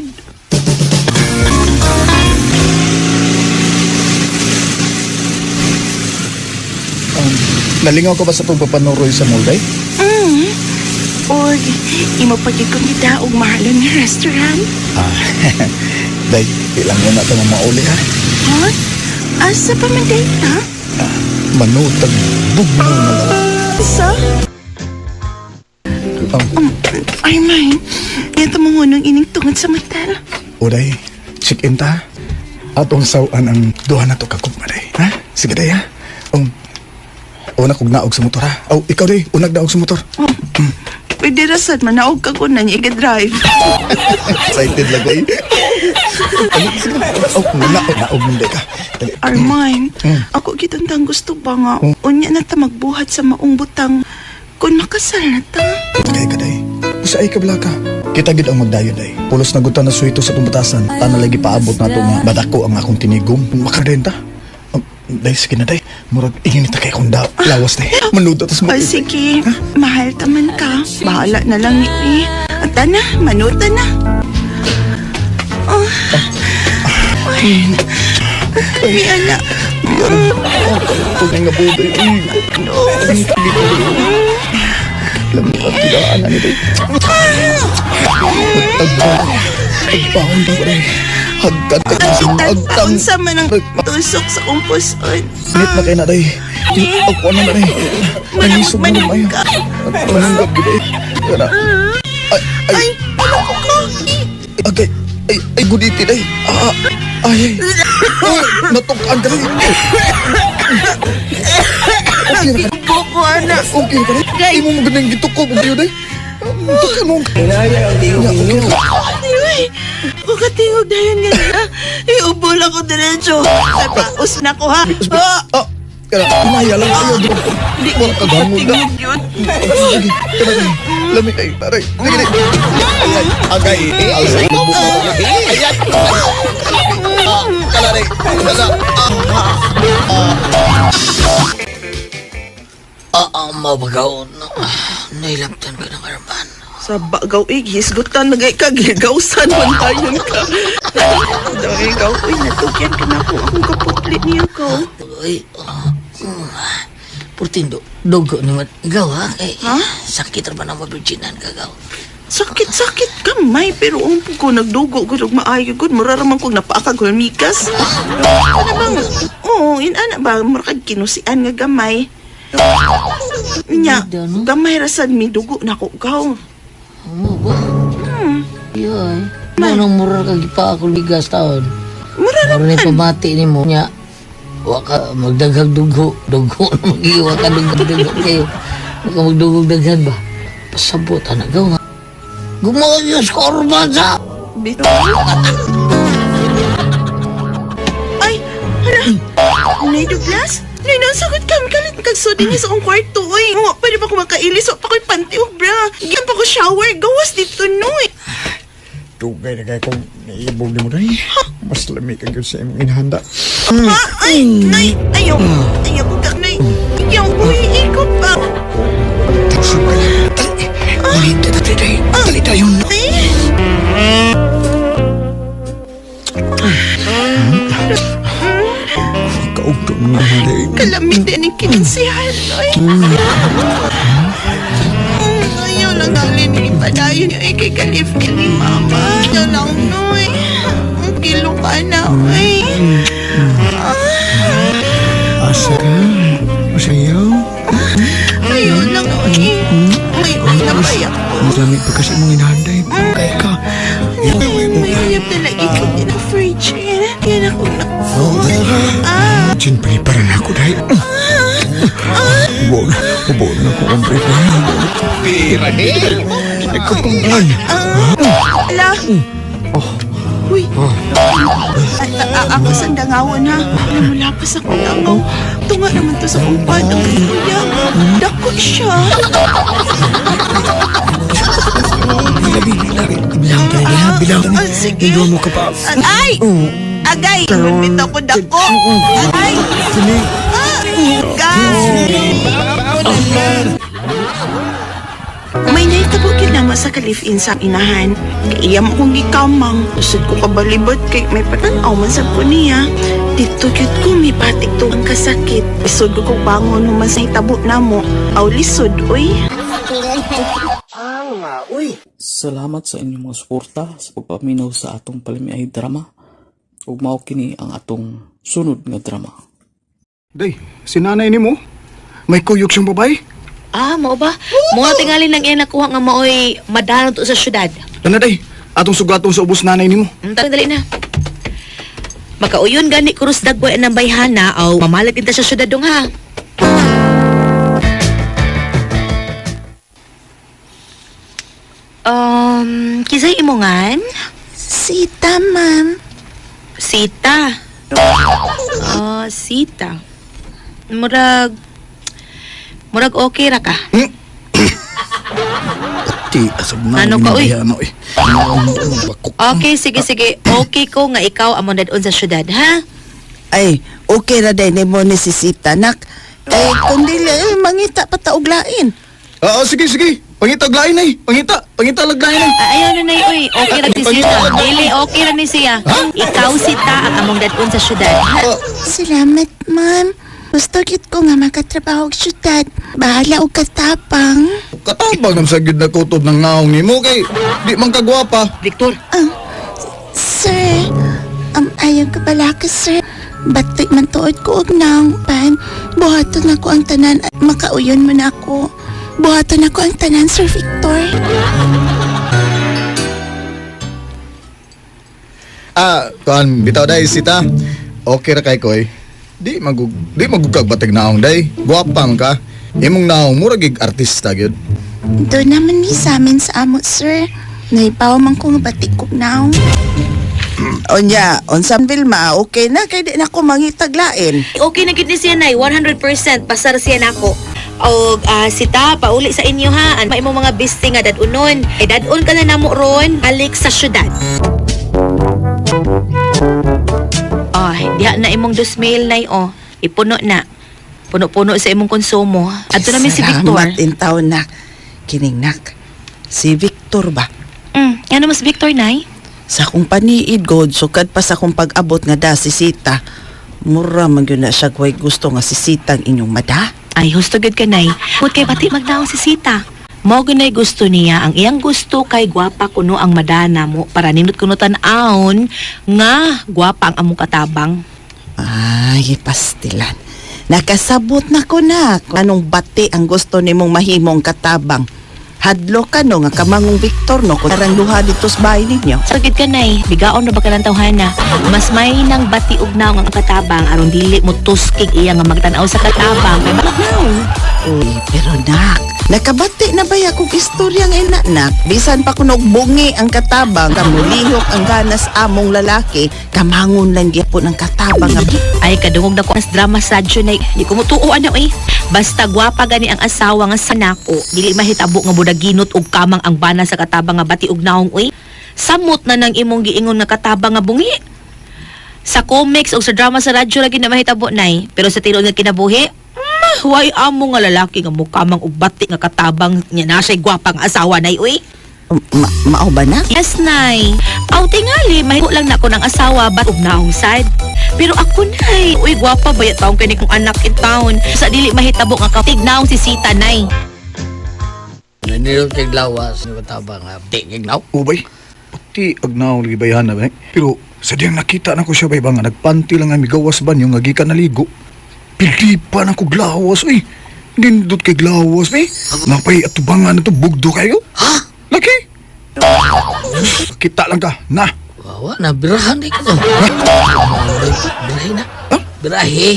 Nalingaw ka ba sa pagpapanuroy sa mall, day? Og imo pag kong og mahalon nga restaurant. Ah, day, ilang mo na ito mauli ha. Ha? Asa pa man day ha? Manutag, bugno na lang. Asa? Ay, man. Yan tumungunong ining tungod sa motel. O day, check-in ta. Atong sawan ang duha na to kagugma, day. Ha? Sige, day, ha? Una kog naog sa motor, ha? Oh, ikaw, day, unag naog sa motor. Oh, pwede ra sad manaog ka ko na niya i-drive. Excited lang, day. Ano, sige na. Oh, naog, naog mo, day ka. Dali. Arman, ako gitundang gusto ba nga unya na ta magbuhat sa maong butang kung makasal na ta. Tagay ka, day. Usaay ka, bala ka. Kita gid ang magdayon, day. Pulos na gutan na suwito sa tumatasan. Tana lagi paabot na to nga badako ang akong tinigom. Makarenta. Day, sige na, day. Murag, ingin ta kay kong lawas, day. Manuda tas mo. O sige, mahal taman ka. Bahala na lang ni At na, manuta na. Oh. Ay, mi anak. Ito nga buday. Uy, No. Lami ang tigaan na ni day. Agbaon daw, day. Hagkan ka Ang agtang. unsa man ang tusok sa kong puson. Nit na kay na, day. Ako na na, day. Nangisog na Manang naman. ka. Mananggap gid, day. Kana. Ay, ay, Ay, ano ko ka? Agay, ay, ay, guditi, day. Ah, ay, ay. Ay, natukaan ka, day. Okay na ka. Boko, anak. Okay ka, day. Imo mo ganang gitukog, og day. Tukan mo. Okay na. Ay, ako katingog dayon nga na. Iubo lang ko diretso. Tapaos na ko ha. Ah, Ah, kana, inaya lang kayo. Di Wala ko ka gamon na. katingog yun. Sige, kana, day. Lami kay, taray. Sige, day. Ay, agay, ay, ay, Aray, wala. Ah, mabagaw no. Nailabtan ka ng arman. Sa bagaw eh, hisgutan na ka, gigawsan man tayon ka. Dahil ikaw, uy, natugyan ka na ako. Akong kaputli niya ka. Uy, Purtindo, dugo naman. Ikaw ha? Eh, Ha? Sakit ra ba na mabirginan ka, gaw? Sakit-sakit kamay, pero ang ko nagdugo ko ug maayo gud mura ra man kog napaakag hulmikas. Ano bang, oo, inana ba, mura kag kinusian nga gamay. Nya, gamay ra sad mi dugo na ko gaw. Ano ba? Yoy. Manong mura ka gipa ako ligas taon. Mura ra Mura na pamati ni mo. Nya, wa ka magdaghag dugo. Dugo na magiwa ka dugo dugo kayo. Wa ka magdugog daghan ba? Pasabot anak gaw ha. Gumawa ko orban sa. Bitaw. Ay, hala. Nay Douglas? Nay, nasakit kami kalit kag sudi niya sa akong kwarto, oy. Wa pa di ba ko makailis, wa pa ko'y panty ug bra. Gikan pa ko shower, gawas dito noy. Dugay na kay kung naibog ni mo day. Mas lami ka gyud sa imong inahanda. Ha? Ay, nay, ayaw. Ayaw ko ka, nay. Ayaw, uy, ikaw pa. Tagsog ka na. Dali. Dali, dali, dali. Dali tayo. Ay, Kaugto na nga day. kalamig din ang kininsihan, oy. Ayaw lang alin ni padayon yung ikikalif niya ni mama. Ayaw lang, noy. Ang kilo ka na, oy. Asa ka? Masayaw? Ayaw lang, oy. May uy na payak ko. Mas lami pa kasi imong inahanda. Kay ka. May uyab na lagi ko din ang virgin. Yan ako na. Ah, Diyan paliparan ako dahil. Ubo na. Ubo na ako ang prepare. Nagkapangan. ala. Uy. Ay, ako sa dangawan ha. Alam mo, lapas ako dangaw. Tunga naman to sa umpad ang kuya. Dako siya. Bilabi, bilabi. Bilang tayo niya. Bilang. Ah, sige. Iwan mo ka pa. Ay! Agay! Ngunit ako dako. Ay! Sini. Agay! May naitabo gid namo sa kalifin sa inahan. Kay iya mo kong gikamang. Usod ko kabalibot kay may patanaw man sa ko niya. Dito gyud ko may batik to ang kasakit. Lisod ko kog bangon human sa hitabo namo. Aw lisod oy. Salamat sa inyong mga suporta sa pagpaminaw sa atong palamiay drama. Ug mao kini ang atong sunod nga drama. Day, si nanay ni mo. May kuyog siyang babae. Ah, mao ba? Mga tingali nang iya nakuha nga maoy madano to sa syudad. Tana day, atong sugaton sa ubos nanay nimo. Dali na. Makauyon gani krus dagway ng bayhana aw mamalag din ta sa syudad dong ha. Kisay imongan? Sita, ma'am. Sita. Ah, sita. Murag murag okay ra ka. Ti, asab na. Ano ka, uy? Ano, eh. Okay, sige sige. Okay ko nga ikaw among dadon sa syudad, ha? Ay, okay ra day nimo ni si Sita nak. Eh, kung dili, eh, mangita pa ta og lain. Oo, sige, sige. Pangita og lain ay. Pangita, pangita lag lain ay. Ah, ayaw na nay, uy. Okay ra si Sita. Dili, okay ra ni siya. Ikaw sita ang among dadon sa syudad. Ha? Salamat, ma'am. Gusto gid ko nga makatrabaho og syudad. Bahala og katapang. Katabang nam sa gyud na kutob ng naong nimo kay di man kagwapa. Victor, Sir, ayaw ka pala ka, sir. Batik man tuod ko og naong pan. Buhaton ako ang tanan at makauyon man ako. Buhaton ako ang tanan, Sir Victor. Ah, kuan bitaw day sita. Okay ra kay koy. Di magugkag batig naong day. Gwapa man ka. Imong naong mura gig artista gyud. Doon naman ni sa amin sa amo, sir. Naipaw man ko nga batik kog naong. Onya, unsa Vilma, okay na kay di na ko mangitaglain. Okay na gid ni siya nay, 100% pasar siya nako. Og sita pauli sa inyo ha. Ang imong mga biste nga dadunon. Eh dadon ka na namo ron, alik sa syudad. Oh, Diha na imong 2,000 nay oh. Ipuno na. Puno-puno sa imong konsumo. Adto namin si Victor. Salamat intaw nak. Kining nak. Si Victor ba? Ano mas Victor nay? Sa akong paniid god, sukad pa sa akong pag-abot nga da si Sita. Mura man gyud na siya way gusto nga si Sita ang inyong mada. Ay, husto gud ka nay. Put kay pati magnaong si Sita. Mao gunay gusto niya. Ang iyang gusto kay gwapa kuno ang madana mo para nindot kuno tan-awon nga gwapa ang among katabang. Ay, pastilan. Nakasabot na ko na kung anong bati ang gusto nimong mahimong katabang. Hadlo ka no nga kamangong Victor no kung arang duha dito sa bahay ninyo. Sakit ka nay, bigaon na ba ka ng tawhana? Mas may nang bati og naong ang katabang aron dili mo tuskig iya nga magtan-aw sa katabang kay magnaong. Uy, pero nak, nakabati na ba akong istorya nga ina, nak? Bisan pa kunog bungi ang katabang, kamulihok ang ganas among lalaki, kamangon lang gyapon ang katabang nga. Ay kadungog na ko as drama sa radyo nay. Di ko mutuo ano eh. Basta gwapa gani ang asawa nga sanako, dili mahitabo nga budaginot og kamang ang bana sa katabang nga bati og naong uy. Samot na nang imong giingon nga katabang nga bungi. Sa comics o sa drama sa radyo lagi na mahitabo nay. Pero sa tinuod nga kinabuhi, way amo nga lalaki nga mukamang og bati nga katabang niya na siya'y gwapa nga asawa nay uy. Mao ba na? Yes, nay. Aw, tingali, mahimo lang na ako ng asawa, bat ug naong sad. Pero ako, nay. Uy, gwapa ba taong kini kong anak in town. Sa dili mahitabo nga katig naong si Sita, nay. Nanilot kay lawas, ni katabang nga, di kay naw. Ubay, pati agnaw lagi bayahan na ba? Pero sa diyang nakita na ko siya bay ba nga nagpanti lang nga migawas ba niyo nga gikan naligo. Pili pa na ko glawas uy. Nindot kay glawas bay. Napay atubangan na to bugdo kayo. Ha? Laki. Kita lang ka na. Wawa na, birahan di ko to. Birahe na. Birahe.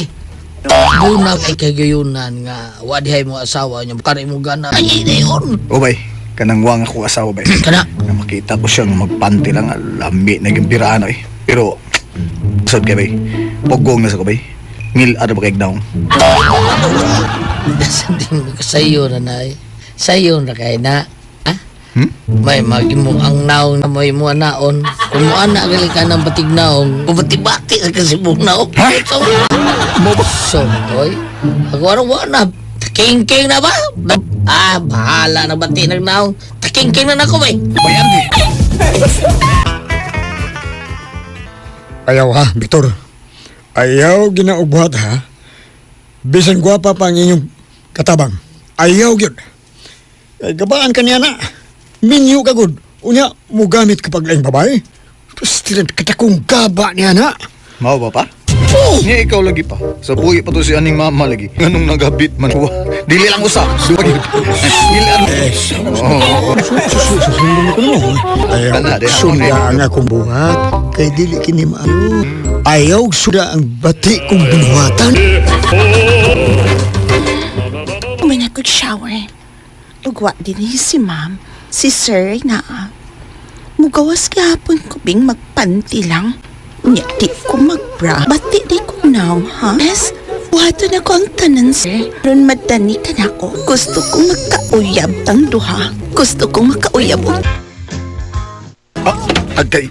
Doon na kay kagayunan nga, wa dihay mo asawa niya, baka na imo gana. Ay, dayon. Ubay, kanang wang ako asawa bay. Kana. Nga makita ko siyang magpanti lang, lami na yung biraan eh. Pero, sad kay bay, pugong na sa ko bay. Ngil ada ba kay daong? Din mo ka sayo na nay. Sayo na kay na. Ha? Hmm? May magimo ang naong na may mo naon. Kung mo ana gali ka ng batig naong, bati-bati ka kasi buong naong. Ha? So, so, oy. Ako ano wa na. King-king na ba? Ah, bahala na bati ng naong. Taking-king na nako bay. Bay Andy. Ayaw ha, Victor. Ayaw ginaugbuhat ha. Bisan gwapa pa ang inyong katabang. Ayaw gyud. Kay gabaan ka niya na. Minyo ka gud. Unya, mugamit ka pag laing babae. Pastilan katakong gaba niya na. Mao ba pa? Oh! Niya ikaw lagi pa. Sa buhi pa to si aning mama lagi. Nganong nagabit man. Wa. Dili lang usa. Duha gid. Dili lang. Oh. Susundon ko mo. Ayaw, Kana, di ako sunda ni- ang akong buhat. Kay dili kini maayo. Ayaw suda ang bati kong binuhatan. Umay na shower. Ugwa din ni si ma'am, si sir na. Mugawas gihapon ko bing magpanti lang. Unya, di ko magbra. Bati di ko now, ha? Yes, buhaton ako ang tanan, sir. Ron madani ka na ako. Gusto kong magkauyab tang duha. Gusto kong makauyab og Ah, agay.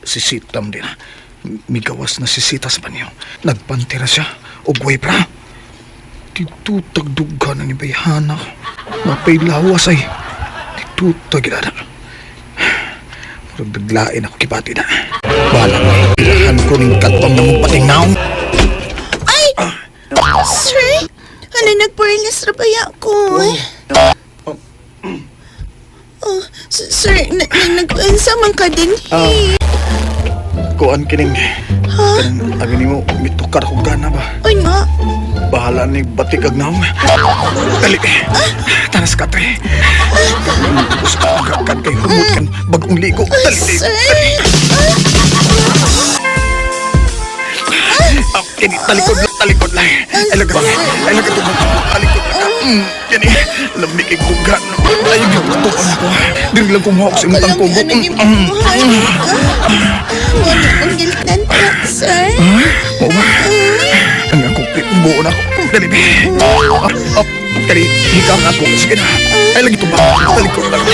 Si Sitam din. Migawas na si Sita sa banyo. Nagpantira siya. Ugway pra. Ditutag duga na ni Bayhana. Napay lawas ay. Ditutag ina. Murag naglain ako kibati na. Bahala na. Ilahan ko ning katong na mong pating naong. Ay! Sir? Ano, nagpurlas na ba ko? Oh, sir, nag-unsa man ka din eh. Kuan kining. Kanang abi nimo mitukar akong gana ba. Uy, ma. Bahala ni batik ag naong. Dali. Tanas ka tre. Gusto ka kan kay humot kan bagong ligo. Dali. Sir! Ah, kini talikod lang, talikod lang. Ay laga, ay laga tugong talikod lang. Kini lami kay dugan. Ay gituon ako. Dili lang kumuha sa imong tangkugo. Ano ni Wala kong giltan pa, sir. Mao ba? Ang akong buo na ako. Dali, be. Ah, ah, kani, hikang ako. Sige na. Ay, lagi ito ba? Talikod lang.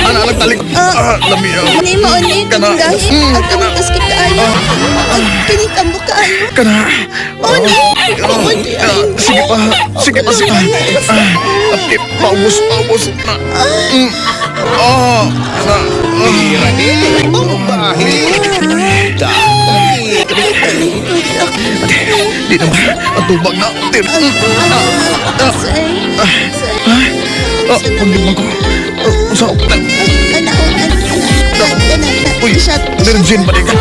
Ana, lang talikod. Ah, lami. Ah. Ni mo ni Kana. kaning gahi. Ang kamong taskip kaayo. Ang kaning tambok kaayo. Kana. Oni. Ah, ah, sige pa. Sige pa, sige pa. Ah, okay, paubos, paubos. Na. Ah, na. Di naman. Ang tubag na. Di na. Ah, ah, ah, ah, paglimang ko. Ah, sa Uy, virgin pa din ka.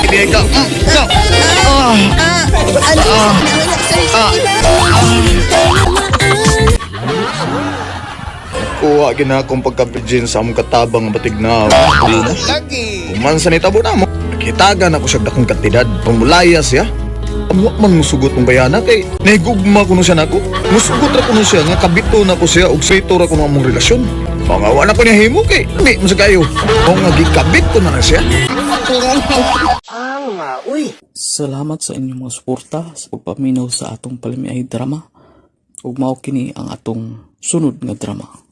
Hindi ka. Ah, ah, ah, ah. Kuha gina akong pagka-virgin sa among katabang batig na. Kuman sa nitabo na mo. Nakitagan ako siya dakong kantidad. Pamulaya siya. Wa man musugot mong bayana kay nahigugma kuno siya nako. Musugot ra kuno siya nga kabito na ko siya og sito ra kuno among relasyon. Pangawa na ko niya himo kay di mo sa kayo. O nga gikabit ko na lang siya. Salamat sa inyong mga suporta sa pagpaminaw sa atong palamiay drama. Ug mao kini ang atong sunod nga drama.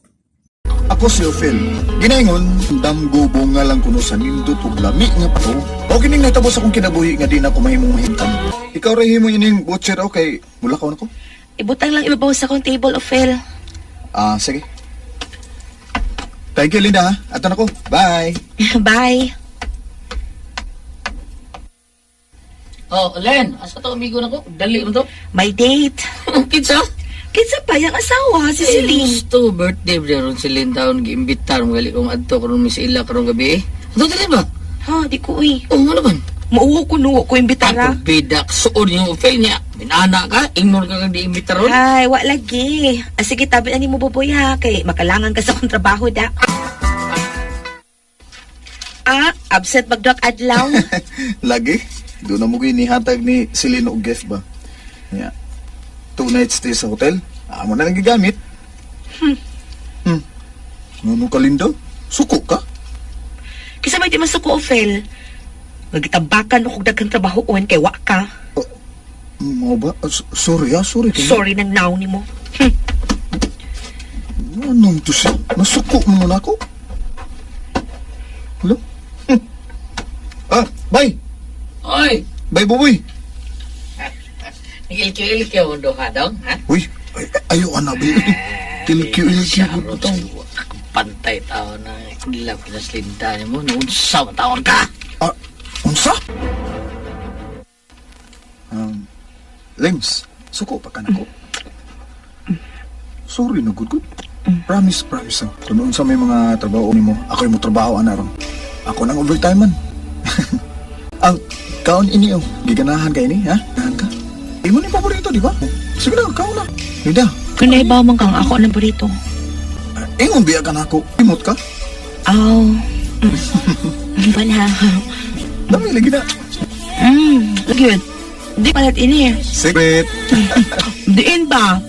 Ako si Ophel. Ginaingon, damgo nga lang kuno sa nindot ug lami nga pato. O kining nahitabo sa akong kinabuhi nga di na ko mahimong mahimtang. Ikaw ra himo ining butcher okay. Mula ka na ko. Ibutang lang ibabaw sa akong table, Ophel. Ah, sige. Thank you, Linda. Ha? Ato na ko. Bye. Bye. Oh, Len, asa to amigo na ko? Dali mo to. May date. Kinsa? Kinsa pa yung asawa, si Celine. Gusto birthday ba ron si Len taon giimbitar mo gali kong adto karon mi sa ila karong gabi. Eh. Adto dili ba? Ha, di ko eh. Oh, ano man? Mauho ko no, ko imbitara. Ang bida suod yung fail niya. Minana ka, ignore ka kang di imbitar ron. Ay, wa lagi. Ah, sige, tabi na ni mo buboy ha. Kay makalangan ka sa akong trabaho da. Ah, absent magduak adlaw. Lagi. Doon na mo ginihatag ni Celine og gift ba? Yeah. 2 nights stay sa hotel. Amo na lang gigamit. Hmm. Ngano ka, Linda? Suko ka? Kisa may di masuko, Ophel. Nagitabakan og daghang trabaho on kay wa ka. Mao ba? Ah, sorry ah, sorry. Kay. Sorry nang naw nimo. Anong to siya? Nasuko mo na ako? Hello? Ah, bye! Oy, Bye, Buboy! nagilkiw-ilkiw mo do ka dong, ha? Uy, ay, ayo ana ba? Tilkiw-ilkiw ko pa Pantay tao na love kita sa Linda ni mo. Noon sa taon ka. Ah, unsa? Lims, suko pa ka nako. Sorry na good good. Promise, promise. Ah. Kung unsa may mga trabaho nimo, ako yung mo trabaho ana ron. Ako nang overtime man. Ang kaon ini oh, giganahan ka ini, ha? Ganahan ka. Imo ni paborito, di ba? Sige na, kaon na. Linda, Kung naibaw man kang ako ng burrito. ingon biya ka nako. Imot ka? Aw. Wala. Dami lagi na. Good. Di palat ini. Secret. Diin ba?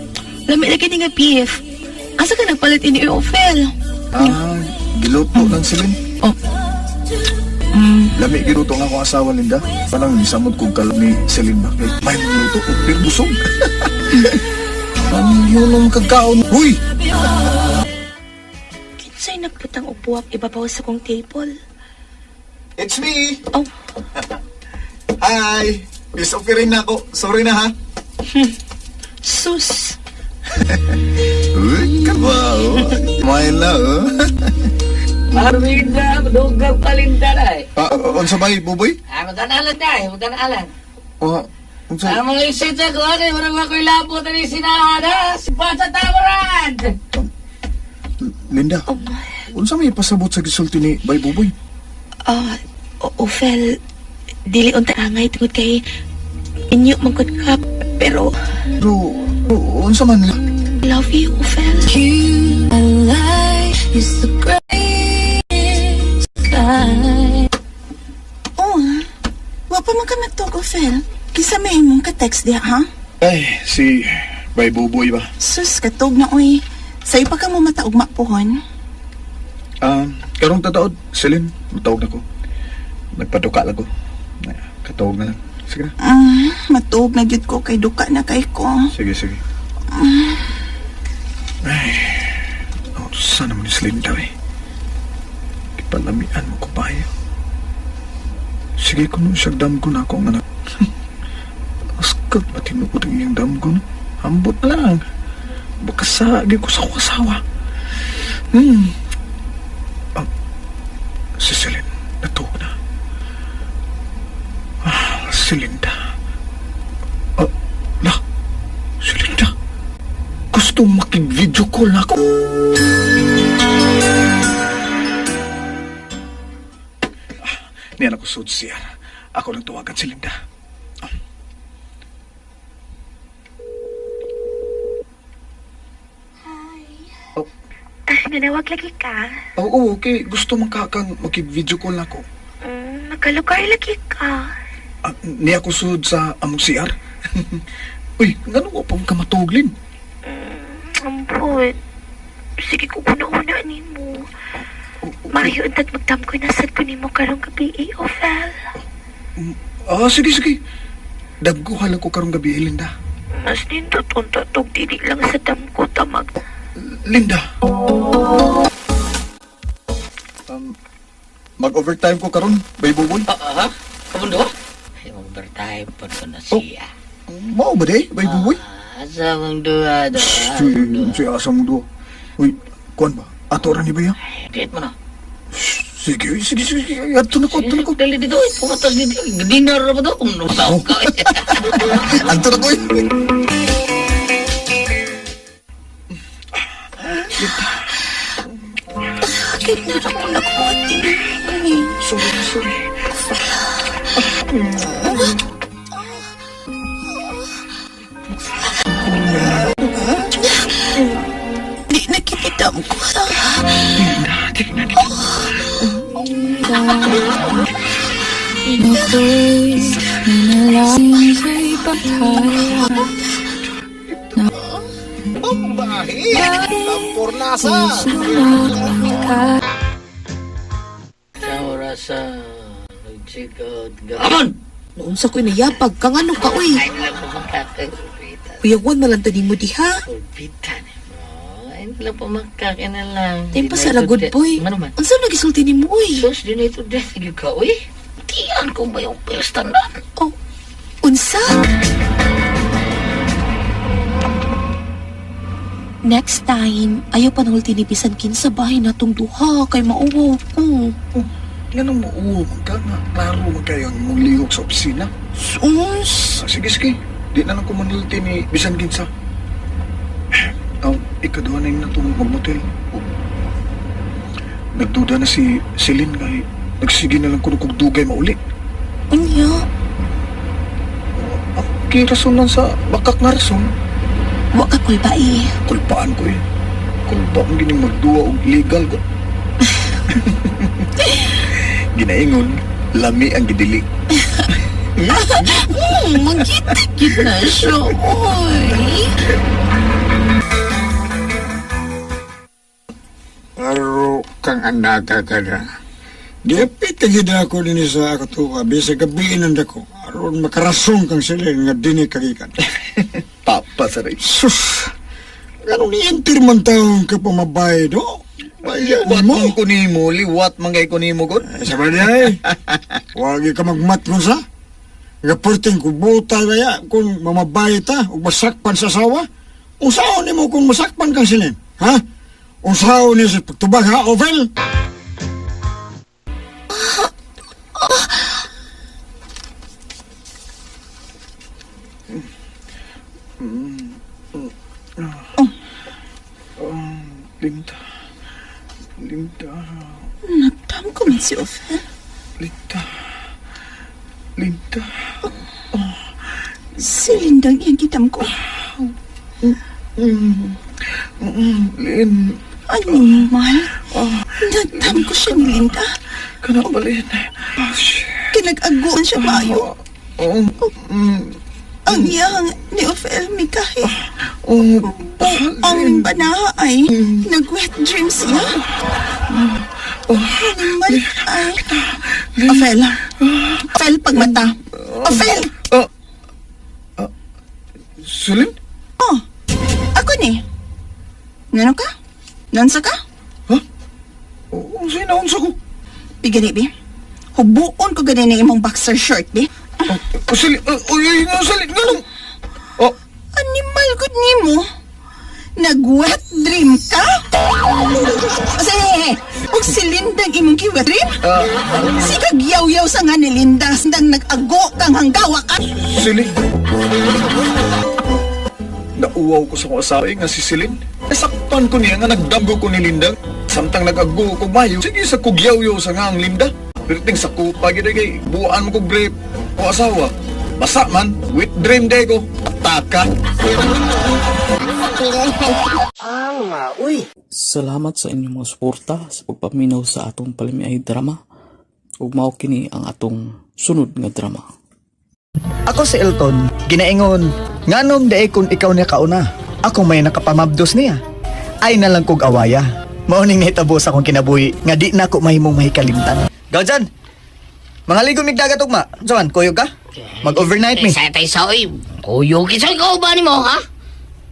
Lami lagi ni nga beef. Asa ka nagpalit ini, Ophel? Ah, giluto lang silin. Oh. Lami giluto nga akong asawa Linda. Parang nisamot kog kalab ni Celine ba. Kay may luto ko pero busog. Ang yun ang kagkaon. Uy! Kinsay nagputang upuak ibabaw sa kong table. It's me! Oh. Hi! Miss Opirin na ako. Sorry na ha. Sus. Uy, kabaw. Smile na oh. Arwinda, madugag pa Linda na eh. Ah, unsa ba, Buboy? Ah, magkanalan na eh, magkanalan. Oh, unsa? Ang mga isita ko, ano, marang ako'y labot na sinahana, si Bata Tamarad! Linda, unsa may pasabot sa gisulti ni Bay Buboy? Ah, Ophel, dili unta angay tungod kay inyo mangkot ka pero Pero, unsa man love you, Ophel. Oh, wa pa man ka matug, Ophel. Kisa may imong ka-text diha, ha? Ay, si Bay Buboy ba? Sus, katog na, oy. Sa ipa ka mo mataugma pohon. Ah, karong tataod, Celine, matawag na ko. Nagpaduka lang ko. Ay, katawag na lang. Sige na. Matuog na gyud ko kay duka na kay ko. Sige, sige. Ay, oh, sana mo ni Slim daw eh. Ipalamian mo ko ba eh. Sige, kung nung siyag damgo na ako ang anak. Askag matinuod ang iyang damgo. Ambot lang. Baka sa, di ko sa akong asawa. Hmm. Ah, si Celine, natuog na. Ah, si Linda. Ah, la, si Linda. Gusto makig-video call na ako. Ah, niyan ako sud siya. Ako lang tawagan si Linda. Ah. Oh. Ah, nanawag lagi ka. Oo, okay. Gusto man ka kang makig-video call na ako. Magkalugar lagi ka. Ah, niya ako sud sa among CR. Uy, ngano ko pang kamatuglin? Ampun. Sige ko una-una ni mo. Mario, untad magdamkoy na sad ko nimo karong gabi, eh, Ophel. Ah, sige, sige. Dagguhan lang ko karong gabi, eh, Linda. Mas nindot unta tog dili lang sa damko tamag. Linda. Mag-overtime ko karon, bay buboy. Ah, ha? Kamundo? Ay, mag-overtime po ko na siya. Mao ba day, bay buboy? Asa mong duha do? Si asa mong duha. Uy, kuan ba? Ato ra ni ba ya? Date mo na. Sige, sige, sige. Ato na ko, ato na ko. Dali dito, eh. Pumatas dito. Dinner na ba to? Kung nutaw ka. Ato na ko. Eh. Bakit na ako nagbuhat Sorry, sorry. Di nakikita mo ko. Tingnan, tingnan. Sa orasa, nag-check out. Amon! Noon sa ko'y nayapag ka nga ka uy. Ay, lang pumakakay. Sulpita. Kuyawan man lang to nimo diha. Sulpita ni mo. Ay, lang pumakakay na lang. Time pa sa lagod boy. Ano man? Unsa nagisulti nimo uy? Sus, di na ito death. Sige ka, uy. Tiyan ko ba yung pesta na? Oh, unsa? Next time, ayaw panulti ni bisan kinsa bahay natong duha kay mauwaw ko. Oh, nganong mauwo man ka nga. Klaro man kayo ang imong lihok sa opisina. Sus! Ah, sige, sige. Di na lang ko manulti ni bisan kinsa. Ang ikaduha na yung natong magmotel. Oh. Nagduda na si Celine kay nagsige na lang kuno kog dugay mauli. Unya, Ang kay rason lang sa bakak nga rason. wa ka kulba eh. Kulpaan ko eh. Kulpa ang gining magduwa og legal ko. Ginaingon, lami ang gidili. Magkita na siya, oy. Aro kang anaka ka na. Giapit ka gid ako dinhi sa katuwa, bisag gabiin ang dako. Aron makarason kang sila nga dinhi kagikan. Papa sa rin. Sus! Ganun ni-enter man taong ka pamabay do. Bayan Liwat mo. man ko nimo, liwat man kay ko nimo god. Eh, sa ba ay? Wagi ka magmatmo sa. Nga perting kubuta kaya kung mamabay ta o masakpan sa asawa. Unsaon nimo kung masakpan kang silin? Ha? Unsaon ni sa pagtubag ha, Ovel? Linda. Linda. Nagdam ko man si Ophel. Linda. Linda. Si Lindang iyang kitam ko. Lin. Animal. Nagdam ko siya ni Linda. Kana ba, Lin? Ah, shit. Kinag-aguan siya maayo. Oh, Ang iyang ni Ophel Mikahe. oh, Ang banaha ay nag-wet dream siya. Animal ay. Ofel. Ofel, pagmata. Ofel! Oh. Sulin? Oh, ako ni. Ngano ka? Nansa ka? Ha? Unsa na unsa ko? Bigani, bi. Hubuon ko gani ni imong boxer short, bi. Oh, Sulin, oy, oy, Sulin, nganong? Oh, Animal gud nimo. Nag-wet dream ka? Kasi, og si Lindang imong ki-wet dream? Sigag yaw-yaw sa nga ni Linda, sindang nag-ago kang hanggawa ka. Celine. Nauwaw ko sa kong asawa eh, nga si Celine. Nasaktan ko niya nga nagdamgo ko ni Linda. Samtang nag-ago ko mayo, sige sa kugyaw-yaw sa nga ang Linda. Perting sa kupa gid kay buwan mo ko grape o asawa. Basa man, with dream day ko. Taka. Salamat sa inyong mga suporta sa pagpaminaw sa atong palamiay drama. Ug mao kini ang atong sunod nga drama. Ako si Elton, ginaingon, nganom dae kung ikaw niya kauna. Ako may nakapamabdos niya. Ay nalang kog awaya. Mao ning nahitabo sa akong kinabuhi nga di na ko mahimong mahikalimtan. Gaw dyan! Mga ligo mig dagat ugma. Unsa man, kuyog ka? Mag-overnight mi. Sa tay sa oy. Kuyog sa ikaw ba nimo ha?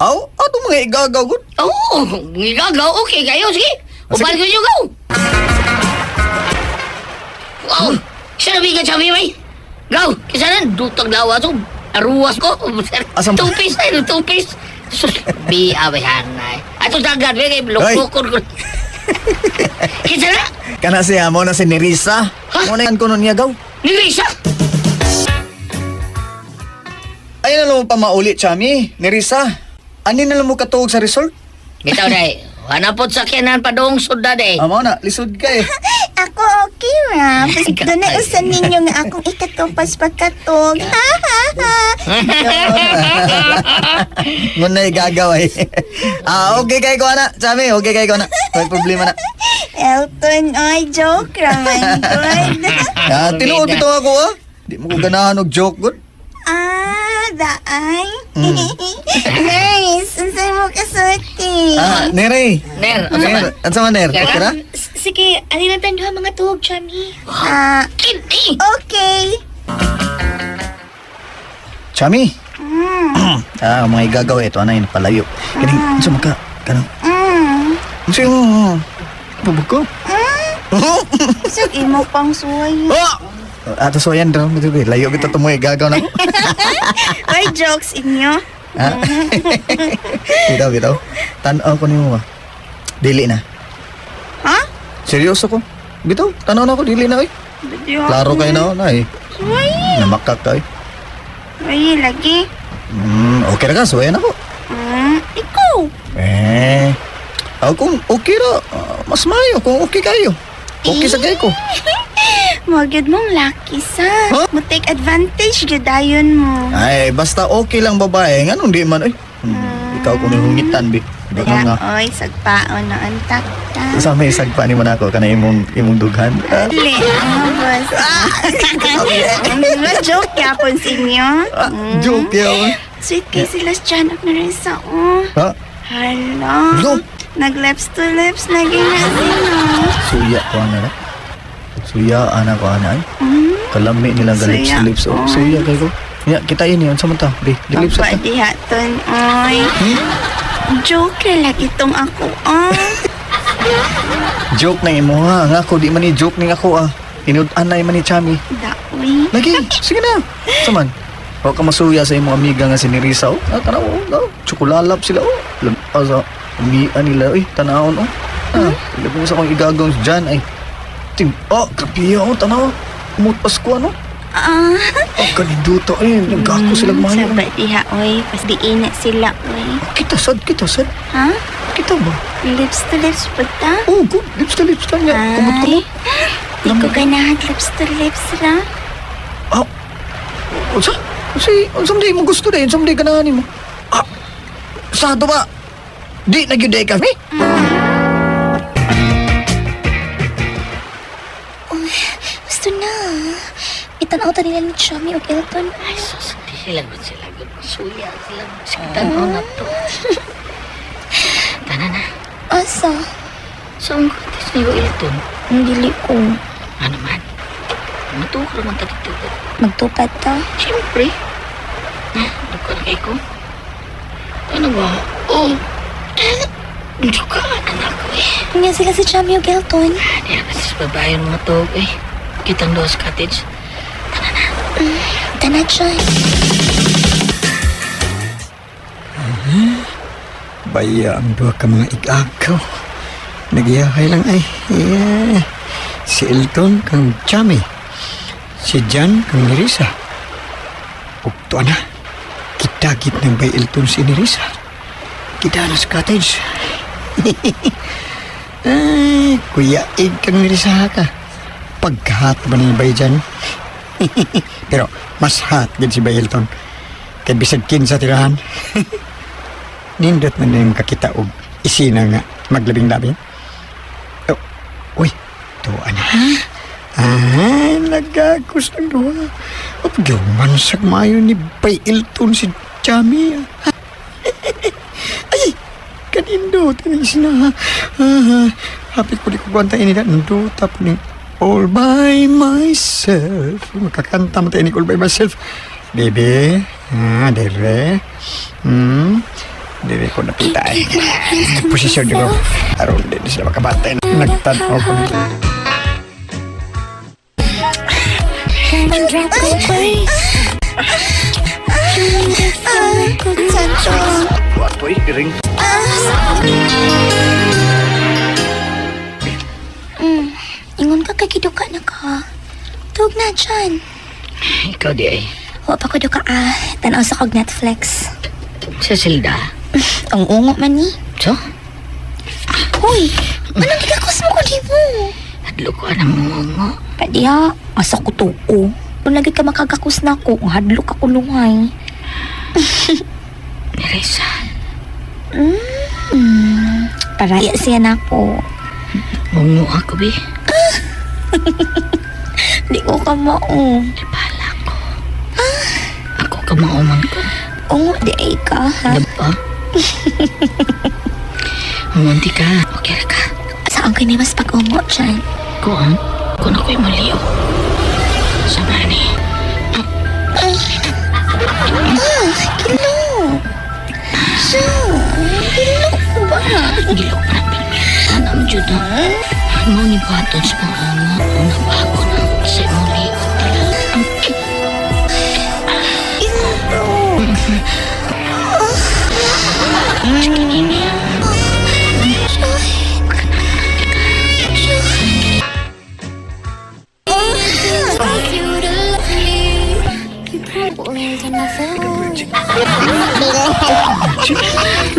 Aw, ato mga igagaw gud. Oo, gigagaw. Okay kayo, sige. Ah, Uban sige. ko niyo, go. Wow! Isa na bigat sabi, may. Go! Kisa na, dutag lawa to. Aruwas ko. Asam- Two piece na, two piece. Sus, bi abahan na. Ato dagat, bi, kay lukukon ko. Kisa na, Kana siya mo na si Nerissa. Ha? Mo na yan kuno niya gaw. ni Risa. Ay na lang mo pa mauli, Chami. Nerissa. Ani na lang mo katuog sa resort? Bitaw day. Hanapot sa kinan padong sudad eh. Amo na, lisod ka eh. Ako okay ra. Doon na usan ninyo nga akong ikatupas pagkatog. Ha ha ha. Ngunay gagaw eh. Ah, okay kay ko ana, Chami, okay kay ko ana. May problema na. Elton, oy, joke raman good. Ah, tinuod bitaw ako ah. Di mo ko ganahan og joke gud. Ah, daay. Nice. Unsay mo kasulti? Ah, Nere. Ner, unsa man? Ner, unsa man Ner? Okay ra? Sige, ani lang tanduha mga tuhog, Chami. Ah, Kini. okay. Chami. Ah, mga igagaw ito ana yun palayo. Kining unsa man ka? Kanang unsa yung bubog ko? So, imo pang suway. Oh! Ato so yan daw, layo bitaw tumoy gagaw na ko. Oy, jokes inyo. Ah. Bitaw, bitaw. Tan-aw ko nimo ba? Dili na. Ha? Seryoso ko. Bitaw, tan-aw na ako, dili na oy. Klaro kayo na, na eh. Suway. Namakak ka eh. Oy, lagi. Okay ra ka, suwayan ako. Ikaw. Eh, ako kung okay ra, mas maayo kung okay kayo. Okay sa kayo ko. Magyud mong lucky sa. Huh? Mo take advantage gyud dayon mo. Ay, basta okay lang babae, nganong di man, ay. Ikaw kung hungitan, bi. Di ka Kaya, nga. oy, sagpaon na ang takta. Sa may sagpa ni mo na ako, kana imong dughan. Ah, Dili, ah, boss. Joke yapon sa inyo. ah, joke yaw. Sweet kay sila sa John of Nerissa, oh. Ha? Hala. Lo. Nag-lips to lips na gina sila. Suya ko ana na. Suya ana ko ana ay. Kalami nilang ga lips Suya. to lips. Oh, suya kay ko. Ya, kita yun yun. Sa man ta? Bi, lips Papa, ta. dihaton, oy. Joke ra lagi itong ako, oh. Joke na imo ha. Nga ako, di man ni joke ning ako ah. Inud-anay man ni Chami. Daoy. Lagi, sige na. Sa man. Huwag ka masuya sa imong amiga nga si Nerissa. Oh, ah, tanaw, oh, no. Tsukulalap sila, oh. Lam, ah, sa umian nila, uy, tanawon, oh. Ah, ilabong sa akong igagong dyan, ay. Tim, oh, grabe, oh, tanaw. Umutpas ko, ano? Ah. Oh, kaninduto, eh. Nagkako sila mayo. Sa diha, oy. Pas diin na sila, oy. Kita sad, kita sad. Ha? Kita ba? Lips to lips po ta? Oh, good. Lips to lips lang niya. Kumot-kumot. Di ko ganahan lips to lips ra. Ah, unsa? Unsa, unsa man di mo gusto dahil? Unsa man di ganahan nimo? Ah, sa ato ba? Di na gyud ka, mi? Gusto na. Itanaw ta nila ni Chami og Elton. Ay, sus, di sila gud sila gud. Suya sila. Sige, tanaw na to. Tana na. Asa? Saan ko tis niyo Elton? Dili ko. Ano man? Matuo ka naman dito. Magtupad ta. Siyempre. Duka na kay ko. Ano ba? Oh. Duka anak ko eh. Nga sila si Jamie ug Elton. Di na kasi sa babae ng mga tog eh. Kitang doon sa cottage. Tana, John. Baya ang duha ka mga igagaw. Nagyakay lang ay. Yeah. Si Elton kang Chami. Si Jan kang Nerissa. Ugto na. Kitagit ng bay Elton si Nerissa. Kita na sa cottage. Ay, kuya, ig kang Nerissa ka. Pagkahat ba ni bay Jan? Pero mas hot gid si bay Elton. Kay bisag kinsa tirahan. Nindot man na yung kakita og isina nga maglabing-labing. Oh, uy, tuwa na. Ah, nagagos ng duha. Upgyuman sa mayo ni Bay Elton si Chami. Ay, kanindot ni isina. Ah, happy ko di ko kwanta ini na nindot ni all by myself. Makakanta mo tayo ni all by myself. Baby, ah, dire. Dili ko napita ay. Posisyon di ko. Aron di sila makabatay. Nagtanaw ko. Santo. Watoy, iring. Ingon ka kay giduka na ka. Tug na, John. Ikaw di ay. Wa pa ko duka ah. Tanaw sa kog Netflix. Sa silda. Ang ungo man ni. So? Hoy, anong gigakos mo ko di mo? Hadlo ko anang mga. Padiha, asa ko to ko. Kung lagi ka makagakos na ko, hadlok ako lungay. Nerissa. Paraya siya na ako. Mungo ako bi. Di ko ka mao. Di pala ko. Ako ka mauman ko. Ungo di ay ka, ha? Diba? Umunti ka. Okay ra ka. Saan ka ni mas pag-ungo dyan? Kuan? Kuan ako'y maliw. Sama ni. Ah, kilo. Siya, kilo ko ba? Gilok pa na Anam jud na. Mo ni buhaton sa mga ama. Una pa ako na. Sa imong liot tala. Ino.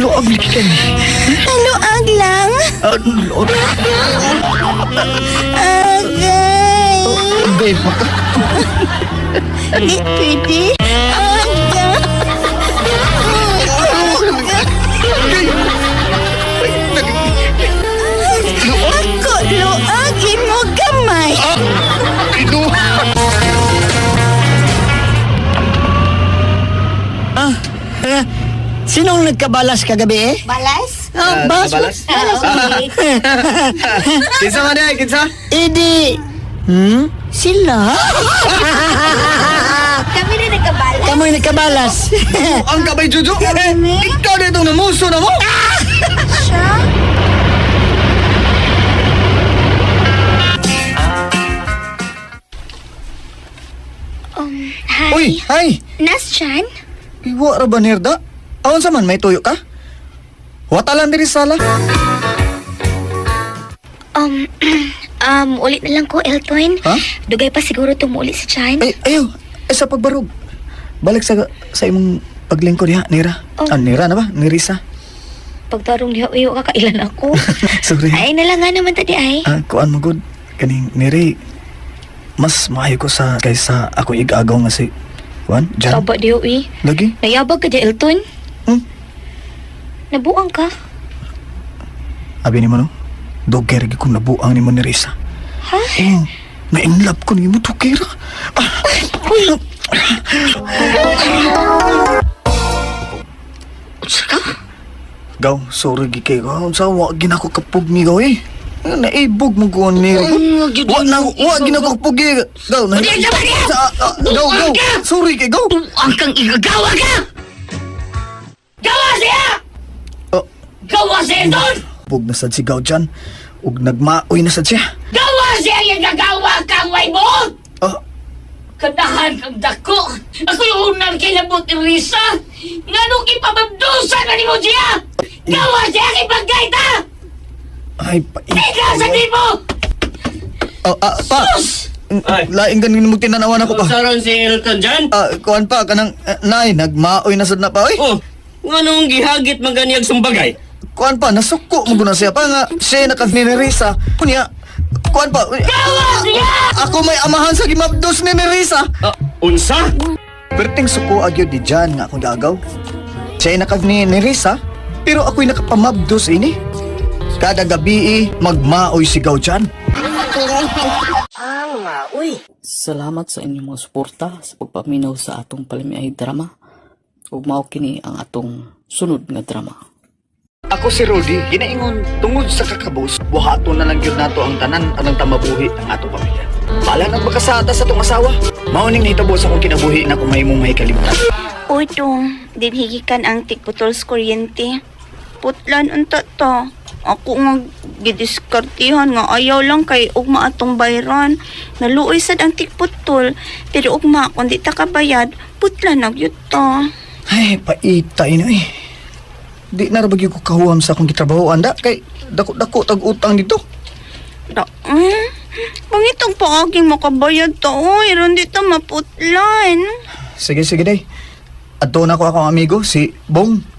Luag lagi ka ni. Luag lang. Ah, luag. Agay. Agay pa ka. Di pwede. Agay. Ako luagin mo gamay. Sinong nagkabalas kagabi eh? Balas? Ah, balas? Balas? Kinsa man ay, kinsa? Idi. Sila? Kami na nagkabalas. Kamoy nagkabalas. Ang kabay Jojo. Ikaw na itong namuso na mo. Siya? Hi. Uy, hi. Nas Chan? Iwa ra ba nirda? Aon sa man may tuyo ka? Wata lang diri sala. Um, ulit na lang ko, Elton. Ha? Dugay pa siguro tumuuli si Chan. Ay, ayo. Ay, sa pagbarog. Balik sa imong paglingkod diha, Nira. Oh. Ah, Nira na ba? Nirisa. Pagtarong diha, uyo, kakailan ako. Sorry. Ay, na lang nga naman tadi ay. Ah, kuan mo good. Kaning Niri. Mas maayo ko sa kaysa ako igagaw nga si kuan, Jan. Saba diyo eh. Lagi. Nayabag ka di, Elton. Hmm? Nabuang ka. Abi nimo no. Dugay ra gyud kong nabuang nimo ni Risa. Ha? Oh, na-inlove ko nimo tukira. Ah, Uy, Unsa ka? Gaw, sorry gi kay ko. Unsa wa ginako kapug ni gaw eh. Naibog mo ko ni. Wa na wa ginagpugi. Gaw na. Gaw gaw. Sorry kay gaw. Ang kang igagawa ka! Gawa siya! Oh. Gawa siya doon! Bug na sad si Gaw dyan. Ug nagmaoy na sad siya. Gawa siya yung gagawa kang way mo! Oh. Kanahan kang dako! Ako yung unang kinabot ni Risa! Nga nung ipababdusan na ni mo siya! Gawa siya kay pagkaita! Ay, pa. Ikaw sa mo! Oh, pa. Laing ganin mo tinanawan ako pa. Saron si Elton dyan? Ah, kuan pa kanang nay nagmaoy na sad na pa oy. Oh, nganong gihagit man ganiyag sumbagay? Kuan pa nasuko mo guna siya pa nga siya naka ni Nerissa. Kunya kuan pa. Gawa siya! Ako may amahan sa gimabdos ni Nerissa. Unsa? Perting suko agyo di dyan nga akong gagaw. Siya naka ni Nerissa, pero ako'y nakapamabdos ini. Kada gabi magmaoy sigaw dyan. Salamat sa inyong mga suporta sa pagpaminaw sa atong palamiay drama. Ug mao kini ang atong sunod nga drama. Ako si Rudy, ginaingon tungod sa kakabos, buhaton na lang gyud nato ang tanan anang tamabuhi ang atong pamilya. Bahala nang makasata sa atong asawa. Mao ning nahitabo sa akong kinabuhi na kung mahimong mahikalimtan. Uy, dong, dinhigikan ang tigputol sa kuryente. Putlan unta ta. Ako nga gidiskartihan nga ayaw lang kay ugma atong bayran. Naluoy sad ang tigputol, pero ugma kung di ta kabayad, putlan na gyud ta. Ay, paita ino eh. Di na ra ba gyud ko kahuam sa akong gitrabahoan da kay dako-dako tag utang dito. Da, pangitong paaging makabayad ta, oy, ron di ta maputlan. Sige, sige day. Adto na ko akong amigo si Bong.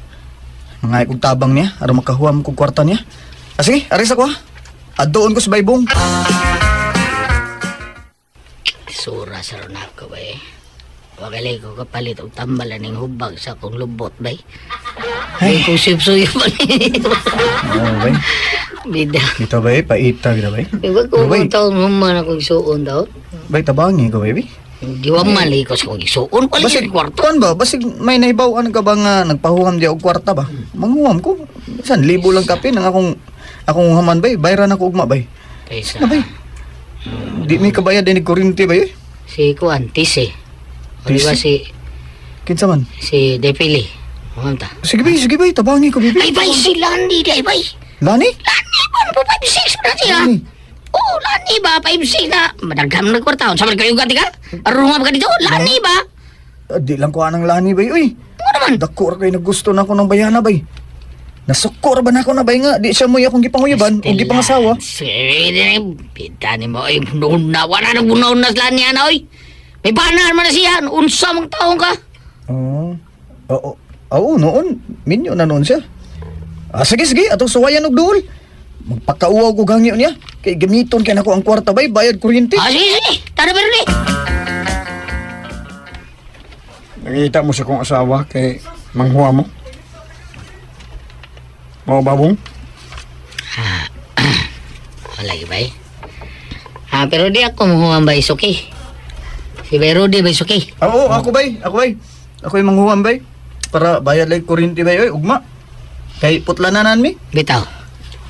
Mangay kog tabang niya aron makahuam kog kwarta niya. Ah, sige, aris ako ha. Adtoon ko sa bay Bong. Sura sa ron ako ba eh. Wagalay ko kapalit og tambal aning hubag sa akong lubot bay. Ay, kung suyop-suyop pa ni. Oh, bay. Bida. Dito bay, paita gid bay. Iba ko Bay. kung taon human akong isuon daw. Bay tabangi ko baby. Di wa mali ko sa akong isuon. Wala Basig, yung kwarto. kuan ba? Basig may nahibaw-an ka ba nga nagpahuam di og kwarta ba? Manghuam ko. Bisan libo lang kapin ang akong akong haman bay. Bayran ako ugma bay. Kaysa, Na bay. Di mi kabayad din kuryente bay. Eh. si Kuan, Tise. O di ba Tise? si, Kinsa man? si Depili. Huwag ta. Sige bay, sige bay, tabangi ko bibi. Ay bay, si Lani di ay bay. Lani? Lani ba? Ano ba? 5-6 na siya. Lani. Oo, Lani ba? 5-6 na. Madagam na kwarta. Sa man kayo gati ka? Arunga ba ka dito? Lani ba? Ah, di lang ko anang lani bay. Uy. Ano naman? Dako ra kay nagusto na ako ng bayana bay. Nasuko ra ba na ako na bay nga di siya mo akong gipanguyaban o gipangasawa. Sige, pita ni mo. Ay, noon na. Wala nang bunaw na sila niya na, oy. May banar man na siya. Unsa mang taong ka. Oo. Oo. Oo, noon. Minyo na noon siya. Ah, sige, sige. Atong suwayan og duol. Magpakauaw ko gangyo niya. Kay gamiton kay nako ang kwarta bay, bayad kuryente. Ah, sige, sige. Tara, pero ni. Nakita mo sa kong asawa kay manghuwa mo. Mao babong? Wala ba eh? Ah, pero di ako muhuan ba isuki. Si Bay Rudy ba isuki? Oo, ako bay, ako bay. Ako yung manghuwam bay. Para bayad lang kuryente bay, oy, ugma. Kay putlananan mi. Bitaw.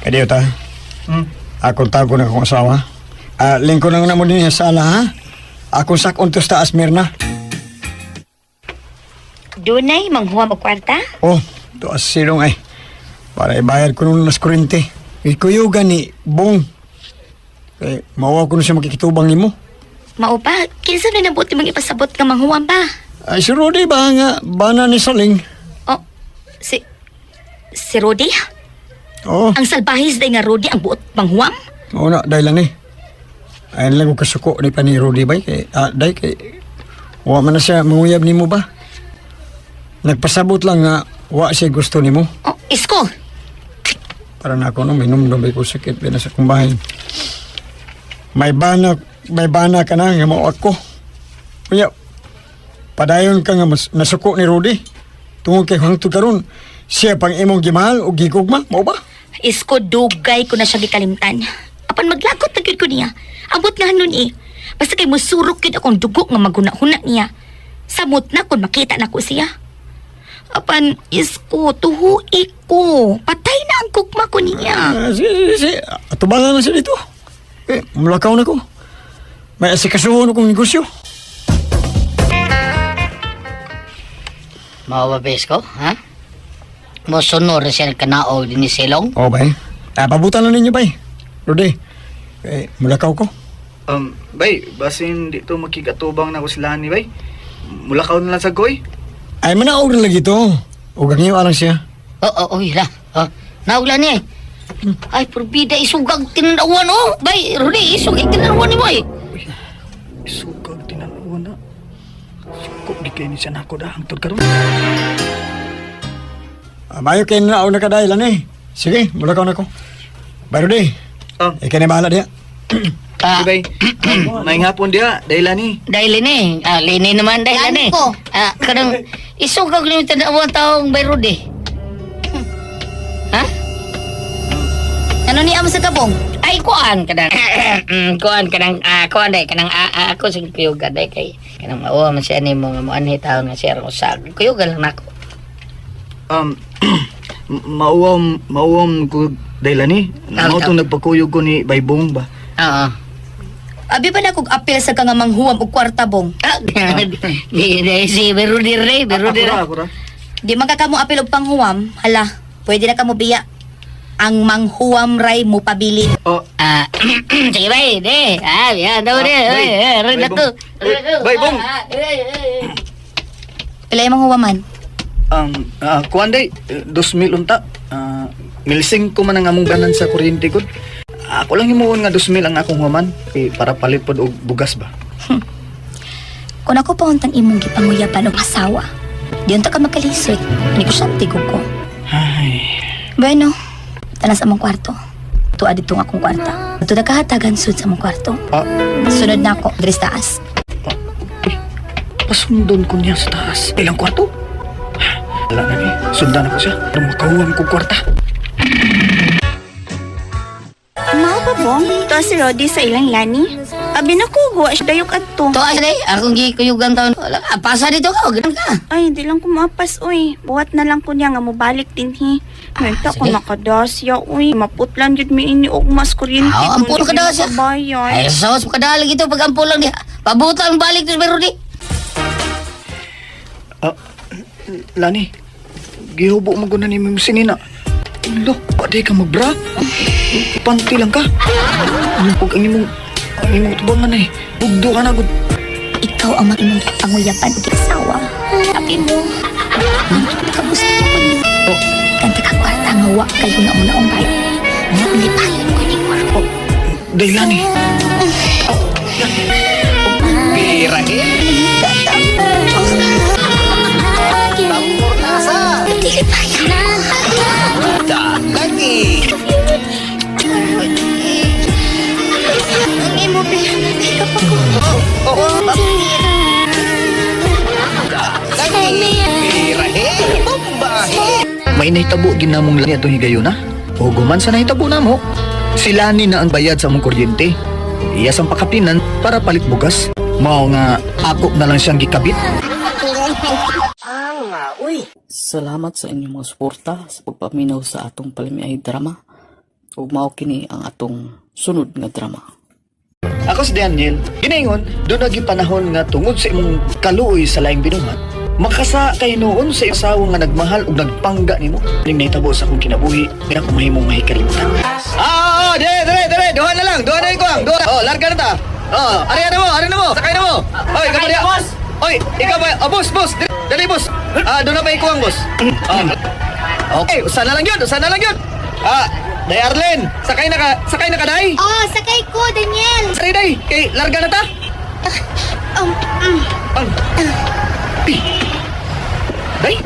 Kadiyo ta. Akong tago na akong asawa. Ah, lingko na na mo din sa sala ha. Akong sakon to sa taas Mirna. Dunay, manghuam og kwarta? Oh, to as silong ay. Para ibayad ko nun nas kuryente. Ikuyugan ni Bong. Kay mawa ko na siya makikitubang nimo. Mao pa, kinsa na nabuti mong ipasabot nga manghuam ba? Ay si Rudy ba nga bana ni Saling? Oh, si si Rudy? Oo. Ang salbahis day nga Rudy ang buot manghuam? Oo na, dahil lang eh. Ayun lang ko kasuko ni pa ni Rudy bay. Kay, day kay, wa man na siya manguyab nimo ba? Nagpasabot lang nga wa siya gusto nimo. Oh, isko. Para na ako no, may numdum ko sakit ba na sa akong bahay. May bana ka na nga mao ako. Kuya, padayon ka nga mas, nasuko ni Rudy. Tungod kay hangtod karon, siya pang imong gimahal o gigugma, mao ba? Isko dugay ko na siya gikalimtan. Apan maglagot na gyud ko niya. Ambot nga nun eh. Basta kay musurok gyud akong dugo nga maghuna-huna niya. Samot na kung makita na ko siya. Apan isko tuhui ko. Patay na ang gugma ko niya. Ah, sige, sige, sige. Tubangan na siya dito. Eh, mulakaw na ko. May asikasuhon akong negosyo. Mawabes ko, ha? Mosunod siya kanaog din ni Silong. Oo, bay. Ah, pabutan lang ninyo, bay. Rudy, eh, mulakaw ko. Bay, basin dito makigatubang na ko sila ni bay. Mulakaw na lang sa koy. Ay, manaog na lagi to. Ug ang iyo alang siya. Oo, oh, oh, la. Oh, naugla niya eh. Ay, purbida isugag tinanawan oh. Bay, Rudy, isugag tinanawan ni boy. Isugag tinanawan na. Suko di kay ni siya nako da hangtod karon. Ah, mayo kay naog na kadahilan eh. Sige, mulakaw na ko. Bay, Rudy. Ikaw na bahala diya. Ah. Bay. May hapon diha, dahil ni. Dahil ini, ah, lini naman dahil Yan ini. ko. Ah, kanang isugag ni tinanawan taong bay Rudy. Ha? Ano ni amo sa kabong? Ay, kuan kanang kuan kanang ah, kuan day kanang ah, ah, ako sa kuyugan day kay kanang mao man siya nimo nga moanhi taon nga siya usag. Kuyugan lang nako. Um, mauwam, mauwam ko dahil ni. Mao tong nagpakuyog ko ni Baybong ba. Oo. Abi ba na kog apel sa ka nga manghuwam og kwarta bong? Ah, di, di, si Berudi re, Berudi Ako ra, re. ako ra. Di man ka kamo apel og panghuwam, hala, pwede na kamo biya. Ang manghuwam ray mo pabili. Oh. Ah, sige bay, de. Ah, yan daw de. Ah, bay. Oy, eh, re Bay, na to. Bong. Bay, Bong. Ah, eh, eh, eh. Pila imong huwaman? Kuan day, 2,000 unta. Ah, milsing ko man ang among ganan sa kuryente ko. Ako lang himuon nga 2,000 ang akong human eh, para palit pod og bugas ba. Kung ako pa untang imong gipanguyapan og asawa, di unta ka magkalisod. Negosyante ko ko. Ay. Bueno, tanas sa among kwarto. Tuwa dito ang akong kwarta. Ito na kahatagan sud sa among kwarto. Ah. Sunod na ako, diri sa taas. Pasundon ko niya sa taas. Ilang kwarto? Wala na ni. Sundan ako siya. Para makahuam ko kwarta. Mao pa bong, to si Rodi sa ilang lani. Abi na ko, guwa siya dayok adto. To ay day, akong gikuyugan taon. Wala ka, pasa dito ka, ganun ka. Ay, di lang kumapas, uy. Buhat na lang ko niya nga mobalik din, hi. Menta ko sige. nakadasya, uy. Maputlan jud mi ini og mas kuryente. Ah, kung ampun di ka daw siya. makabayad. Ay, sos, kadali gitu pag ampo lang diha. Pabutan balik to si Rudy. Ah, Lani, gihubo mo guna ni mong sinina. Lo, pwede ka magbra? Panty lang ka. Ug ang imong tubangan ay bugdo ka na gud. Ikaw ang imong panguyapan og asawa. Sabi mo, ka gusto ko nimo. Kanta ka kwarta nga wa kayo na una bay. Lipayon ko ni kwarto. Day Lani. Dili pa Ang imo pick up ako. May nahitabo ginamong lani atong higayuna. O guman sa nahitabo namo. Si Lani na ang bayad sa among kuryente. Iya sang pakapinan para palit bugas. Mao nga ako na lang siyang gikabit. Salamat sa inyong mga suporta sa pagpaminaw sa atong palamiay drama. Ug mao kini ang atong sunod nga drama. Ako si Daniel. Ginaingon, doon nagi panahon nga tungod sa imong kaluoy sa laing binuhat. Makasa kay noon sa asawa nga nagmahal ug nagpangga nimo. Ning nahitabo sa akong kinabuhi, di ako mahimong mahikalimutan. Ah, dire, dire, dire, duha na lang, duha na ikaw ang, duha. Oh, larga na ta. Oh, ari na mo, ari na mo, sakay na mo. Oy, ikaw ba boss? Oy, ikaw ba? Oh, boss, boss, dali boss. Ah, doon na ba ikaw ang boss? Ah. Okay, usa na lang yun, usa na lang yun. Ah, Day Arlen, sakay na ka day. Oh, sakay ko, Daniel. Sakay day, kay larga na ta. Um, Ang. Pi. Day.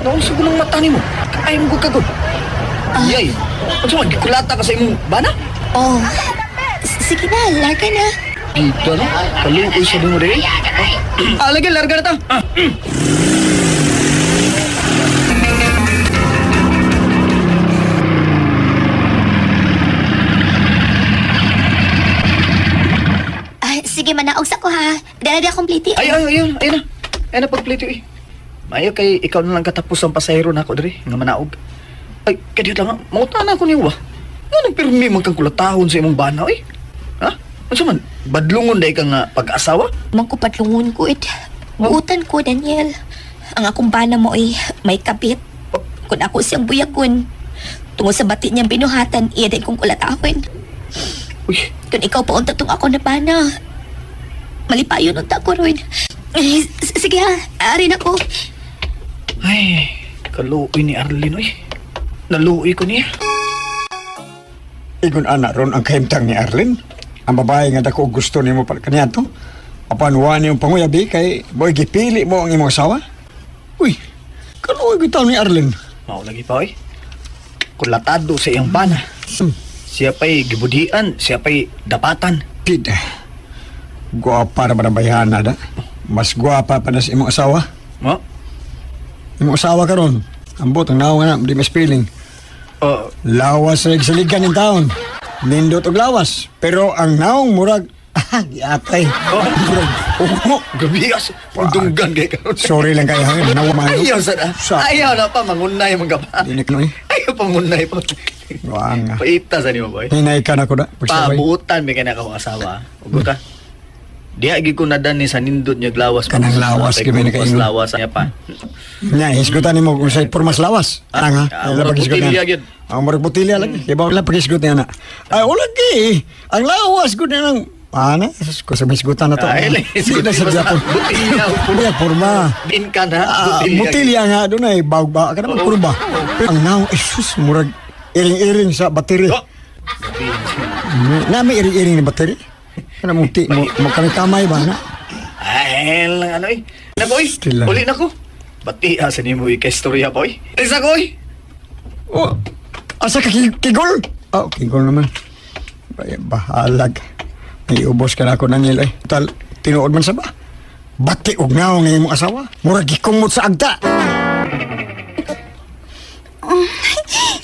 Naunsa ko ng mata nimo. Kaya mo kagod. Yay. Unsa man gikulata ka sa imong bana? Oh. Sige na, larga na. Dito no. Kaluoy sa mo day. Ah, lagi larga na ta. Ah. Ah, sige, manaog sa ko ha. Dala di akong plate. Ay, ay, ayun, ayun na. Ayun na pagplito eh. Mayo kay ikaw na lang katapos ang pasahero na ako diri nga manaog. Ay, kadiyot lang. Mangutan na ako niyo ba? Nganong pirmi man kang kulatahon sa imong bana oy? Ha? Unsa man? Badlungon day ka nga pag-asawa? Mangkupadlungon ko, Ed. Buutan ko, Daniel. Ang akong bana mo ay may kabit. Kung ako siyang buyagon, tungod sa bati niyang binuhatan, iya din kong kulatahon. Uy. Kung ikaw pa unta tong ako na bana, malipayon unta ko ron. Eh, sige ha, arin ako. Ay, kaluoy ni Arlene oy. Naluoy ko niya. Igon ana ron ang kahimtang ni Arlene. Ang babae nga dako og gusto nimo pala kaniadto. Apan wa niyong panguyabi kay boy gipili mo ang imong asawa. Uy, kaluoy gyud taon ni Arlene. Mao lagi pa oy. Kulatado sa iyang bana. Siya pa'y gibudian, siya pa'y dapatan. Pid. Guwapa na ba ng bayhana da? Mas guwapa pa na sa imong asawa. Mo? Imong asawa karon. Ambot ang naong na, di mas feeling. Oh. Lawas sa saligan ng taon. Nindot og lawas. Pero ang naong murag, ah, giatay. Murag, umo. Grabe as, dunggan kay karon. Sorry lang kayo, hangin. Nawa man. Ayaw sa na. Ayaw na pa mangunay man ka pa. Dinik no eh. Ayaw pa mangunay pa. Wang. Paita sa nimo boy. Hinay ka na ko da. Pagsabay. Pabuutan may kanaka akong asawa. Ugo ka. Diha gid ko nadan ni sa nindot niya lawas. Kanang lawas, Kay gid may mas nakaingon. lawas niya pa. Nya, hisgutan nimo kung sa pormas lawas. Ang ha. Ah, Wala murag paghisgot butilya niya. gyud. Ang murag butilya lagi. Kaya ba wala paghisgot niya na. Ay, wala gi. Ang lawas gud na nang ana, ko sa hisgutan na to. Ay, lang, Hindi na sa basta Japon. butilya. Butilya porma. Bin ka na. Ah, Butilya. butilya nga doon ay bawg ba ka naman kurba. Pero ang naong ay sus murag iring-iring sa battery. Oh. Na may iring-iring na battery. Kana mo ti mo, mo kami kamay ba na? Ay, lang ano eh. Na boy, Still lang. uli na ko. Bati sa nimo ikay istorya boy. Tisa ko oy. Oh, asa ka kigol? Oh, kigol naman. Bay, bahalag. May ubos ka na ako ng eh. Tal, tinuod man sa ba? Bati og naong nga imong asawa. Murag gikumot sa agta.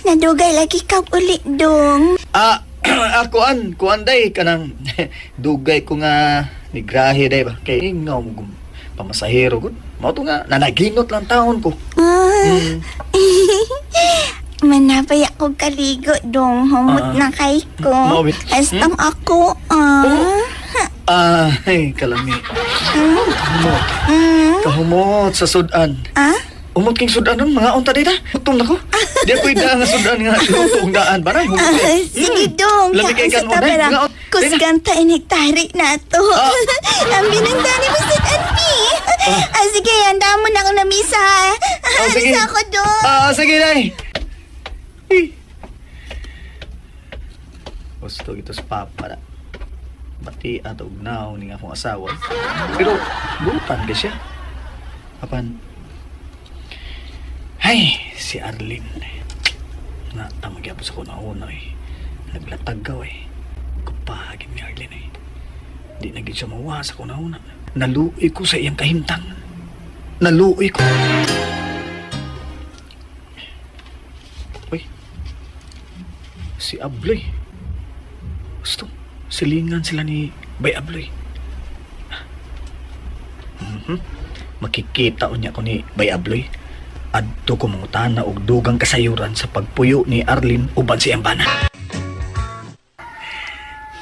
Nadugay lagi ka uli dong. Ah, kuan, kuan day kanang dugay ko nga nigrahe day ba. Kay ingaw mo gum pamasahero gud. Mao to nga nanaginot lang taon ko. Ah. Manapay ako kaligo dong. Humot Ah. na kay ko. Mawit. Astang ako ah. Ah, ay kalami. Kahumot. Kahumot sa sudan. Ah? Umot king sudan nun, mga unta dita. Gutom na ko. Di ako ida nga sudan nga luto ang daan baray. Humot. Ah, sige dong. Lami kay Kaon kan sa tabara. unay. Kusgan ta inig tari na to. Ang binangdani mo sa anpi. Ah, sige, handa mo na akong lamisa. Ah, sige. Alisa ako dong. Ah, sige day. Gusto ito sa papa na. Bati at ugnaw ning akong asawa. Pero butan ka siya. Apan. Ay, si Arlene. Na tama gyapon sa kuna-una eh. Naglatag ka eh. Kupagin ni Arlene eh. Di na gid siya mawa sa kuna-una. Naluoy ko sa iyang kahimtang. Naluoy ko. Uy. Si Abloy. Gusto. Silingan sila ni Bay Abloy. Makikita unya ko ni Bay Abloy. Adto ko mangutana og dugang kasayuran sa pagpuyo ni Arlene uban si bana.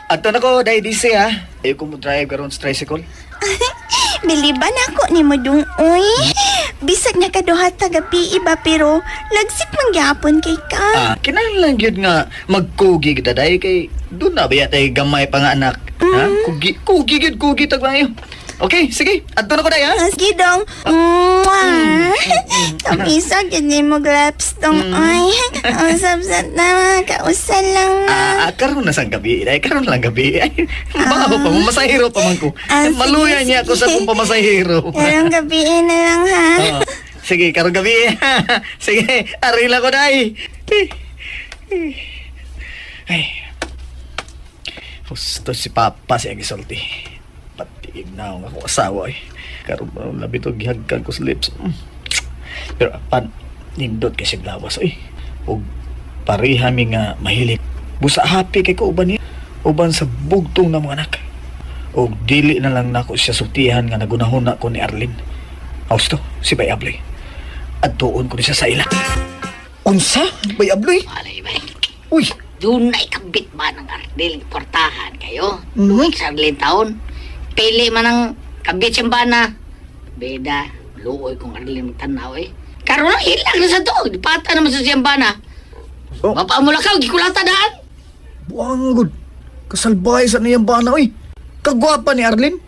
Adto na ko dai DC ha. Ayo ko mo drive karon sa tricycle. Biliban ako ni mo dong, uy. Bisag nakaduha taga iba pero lagsik man gyapon kay ka. Ah, kinahanglan gyud nga magkugi kita dai kay doon na ba tay gamay pa nga anak. Ha? Kugi kugi gyud kugi tag maayo. Okay, sige. Adto na ko dai ha. Ah, sige dong. Mwah. Tamisa gyud ni mo glaps dong, uy. Usap-sap na, kausa lang. Ah, karon na sang gabi, dai karon lang gabi. Ay, baka pa masahero pa man ko. Ah, sige, Maluya niya ako sa sige. kong pamasahero. Karong gabi na lang ha. Oo. Sige, karong gabi. Sige, arila ko dai. Ay. Gusto si Papa siya gisulti. Patiig na ang akong asawa eh. Karon pa labi to gihagkan ko sa lips. Pero apan nindot kay siya lawas eh. Ug pareha mi nga mahilig. Busa happy kay ko uban niya. Uban sa bugtong na mga anak. Ug dili na lang nako siya sultihan nga nagunahuna ko ni Arlene. Austo, si Bay Abloy. Adtuon ko ni siya sa ila. Unsa? Bay Abloy? Uy, Dunay kabit ba ng Ardel kwartahan kayo? Luwag sa Arlene taon. Pili man ang kabit siyang bana. Beda, luoy kong Arlene magtanaw eh. Karon na ilang na sa to. Dipata naman sa siyang bana. Oh. Mapamula ka, gikulata daan. Buang gud. Kasalbahe sa niyang bana oy. Kagwapa ni Arlene.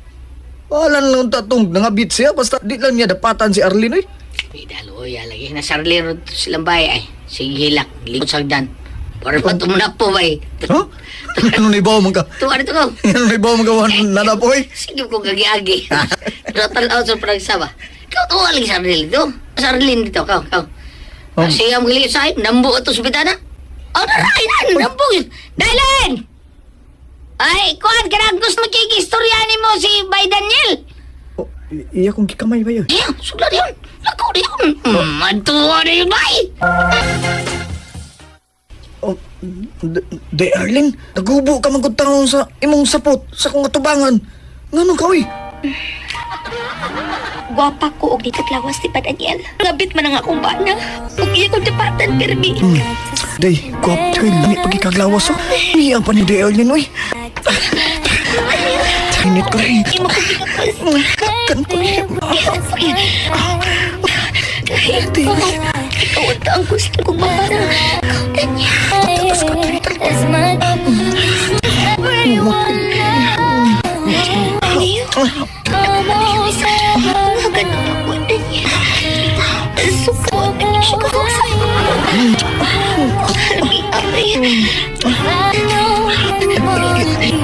Wala na lang tatong nangabit siya basta di lang niya dapatan si Arlene oy. Beda, luoy ah, lagi. Nasa Arlene ro silang bahay ay. Sige hilak, likod sagdan. Para pa tumuna po bay. Huh? Ano ni bawo man ka? Tuwa nito ko. Ano ni bawo man ka nana po oy? Sige ko gagi-agi. Pero tanaw sa panagsama. Ikaw tuwa lagi sa Arlene dito. Sa Arlene dito, kaw, kaw. Oh. Kasi ang gali sa nambo ito sa bitana. Oh, naray na, nambo. Dailin! Ay, kuan, kanang gusto makikiistorya ni mo si Bay Daniel. Oh, iya kong gikamay ba yun? Iya, sugla yun. Nako yun. Tuwa na yun, bay. Oh, de Arlene, nagubo ka man gud taon sa imong sapot sa akong atubangan. Ngano ka oy? Gwapa ko og ditaglawas si pa Daniel. Ngabit man ang akong bana. Ug iya kong dapatan pirmi. Day, gwap kay lami pagkikaglawas oh. Iya pa ni Day Arlene oy. Init ko rin. Imo ko gikapos. Kan ko rin. Day, Ikaw ang ang gusto kong mabana. Ikaw, Daniel. Ganun ako, Daniel. Suko, siya ko sa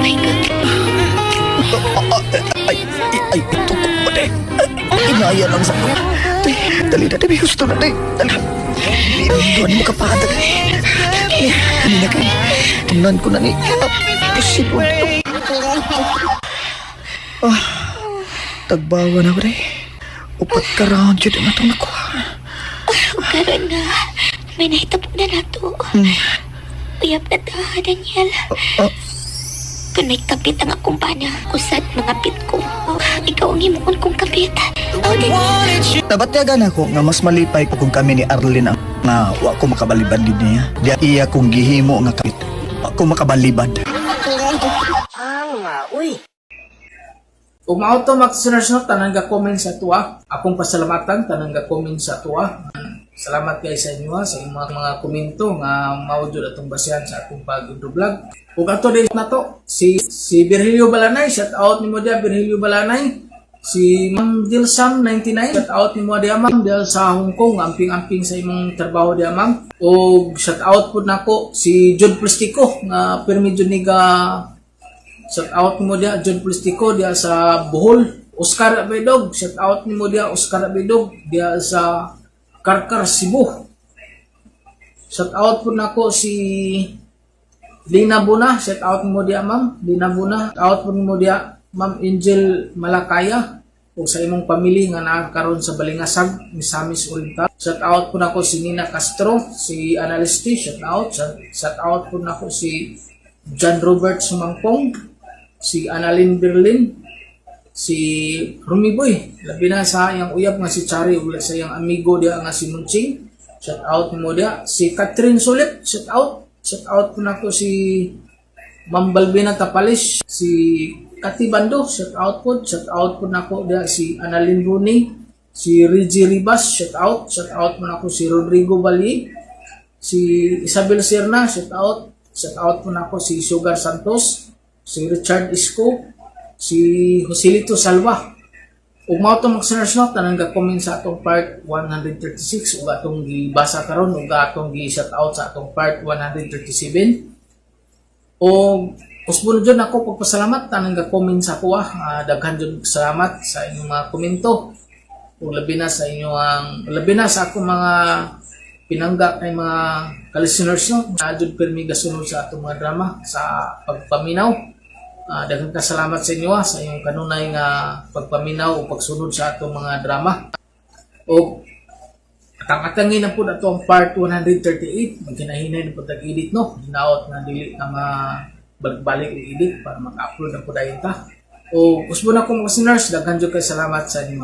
My God. Ay, ay, ay, ito ko pa day. Inaya lang sa ko. Day, dali na, day, gusto na, day. Dali. Doon mo ka pa, dali. Hindi na kay. Tingnan ko na ni. Posible dito. Ah, tagbawa na ko, day. Upat ka round yun ang atong nakuha. Karon na, may nahitabo na nato. Uyab na ta, Daniel. Ah, Kung may kapit ang akong bana, kusad mga pit ko. Ikaw ang himuon kong kapit. Oh, Daniel. Nabatyagan ako nga mas malipay ko kung kami ni Arlene ang nga wa ko makabalibad din niya. Di iya kong gihimo nga kapit. Wa ko makabalibad. Ug mao to mga listeners no, tanang ga-comment sa tuwa. Akong pasalamatan tanang ga-comment sa tuwa. Salamat kay sa inyo ha, sa inyong mga komento nga mao jud atong basehan sa akong pag-vlog. Ug ato din na to si si Virgilio Balanay, shout out nimo dia Virgilio Balanay. Si Ma'am Dilsam 99, shout out nimo dia Ma'am dahil sa Hong Kong, amping-amping sa imong trabaho dia Ma'am. Ug shout out pud nako si Jud Plastico nga pirmi jud ni ga shout out mo dia John Polistico dia sa Bohol. Oscar Abedog, shout out nimo dia Oscar Abedog dia sa Karkar Cebu. Shout out po nako si Lina Buna, shout out mo dia ma'am. Lina Buna, shout out po nimo dia Ma'am Angel Malakaya ug sa imong pamilya nga naa karon sa Balingasag, Misamis Oriental. Shout out po nako si Nina Castro, si Analisti, shout out. Shout out po nako si John Robert Sumangpong, si Annalyn Berlin, si Rumi Boy, labi na sa iyang uyab nga si Chari ug sa iyang amigo diha nga si Munching. Shout out mo diha si Catherine Sulit, shout out. Shout out po nako si Ma'am Balbina Tapalis, si Kati Bando, shout out po. Shout out po nako diha si Annalyn Rooney, si Reggie Ribas, shout out. Shout out po nako si Rodrigo Bali, si Isabel Serna, shout out. Shout out po nako si Sugar Santos, si Richard Isko, si Joselito Salva. Ug mao to mga listeners no, tanang ga-comment sa atong part 136 ug atong gibasa karon ug atong gi-shout out sa atong part 137. O usbon jud ako pagpasalamat tanang ga-comment sa ako ah. Daghan jud salamat sa inyong mga komento. Ug labi na sa inyong labi na sa akong mga pinangga kay mga ka-listeners no. Na jud pirmi gasunod sa atong mga drama sa pagpaminaw. Daghang kasalamat sa inyo sa inyong kanunay nga pagpaminaw o pagsunod sa atong mga drama. O atang-atangin na po na ang part 138. Magkinahinay na po tag-edit no. Hinaot na dili na balik-balik i-edit para maka-upload na po dayon ta. O usbo na ko mga listeners, daghan jud kay salamat sa inyo.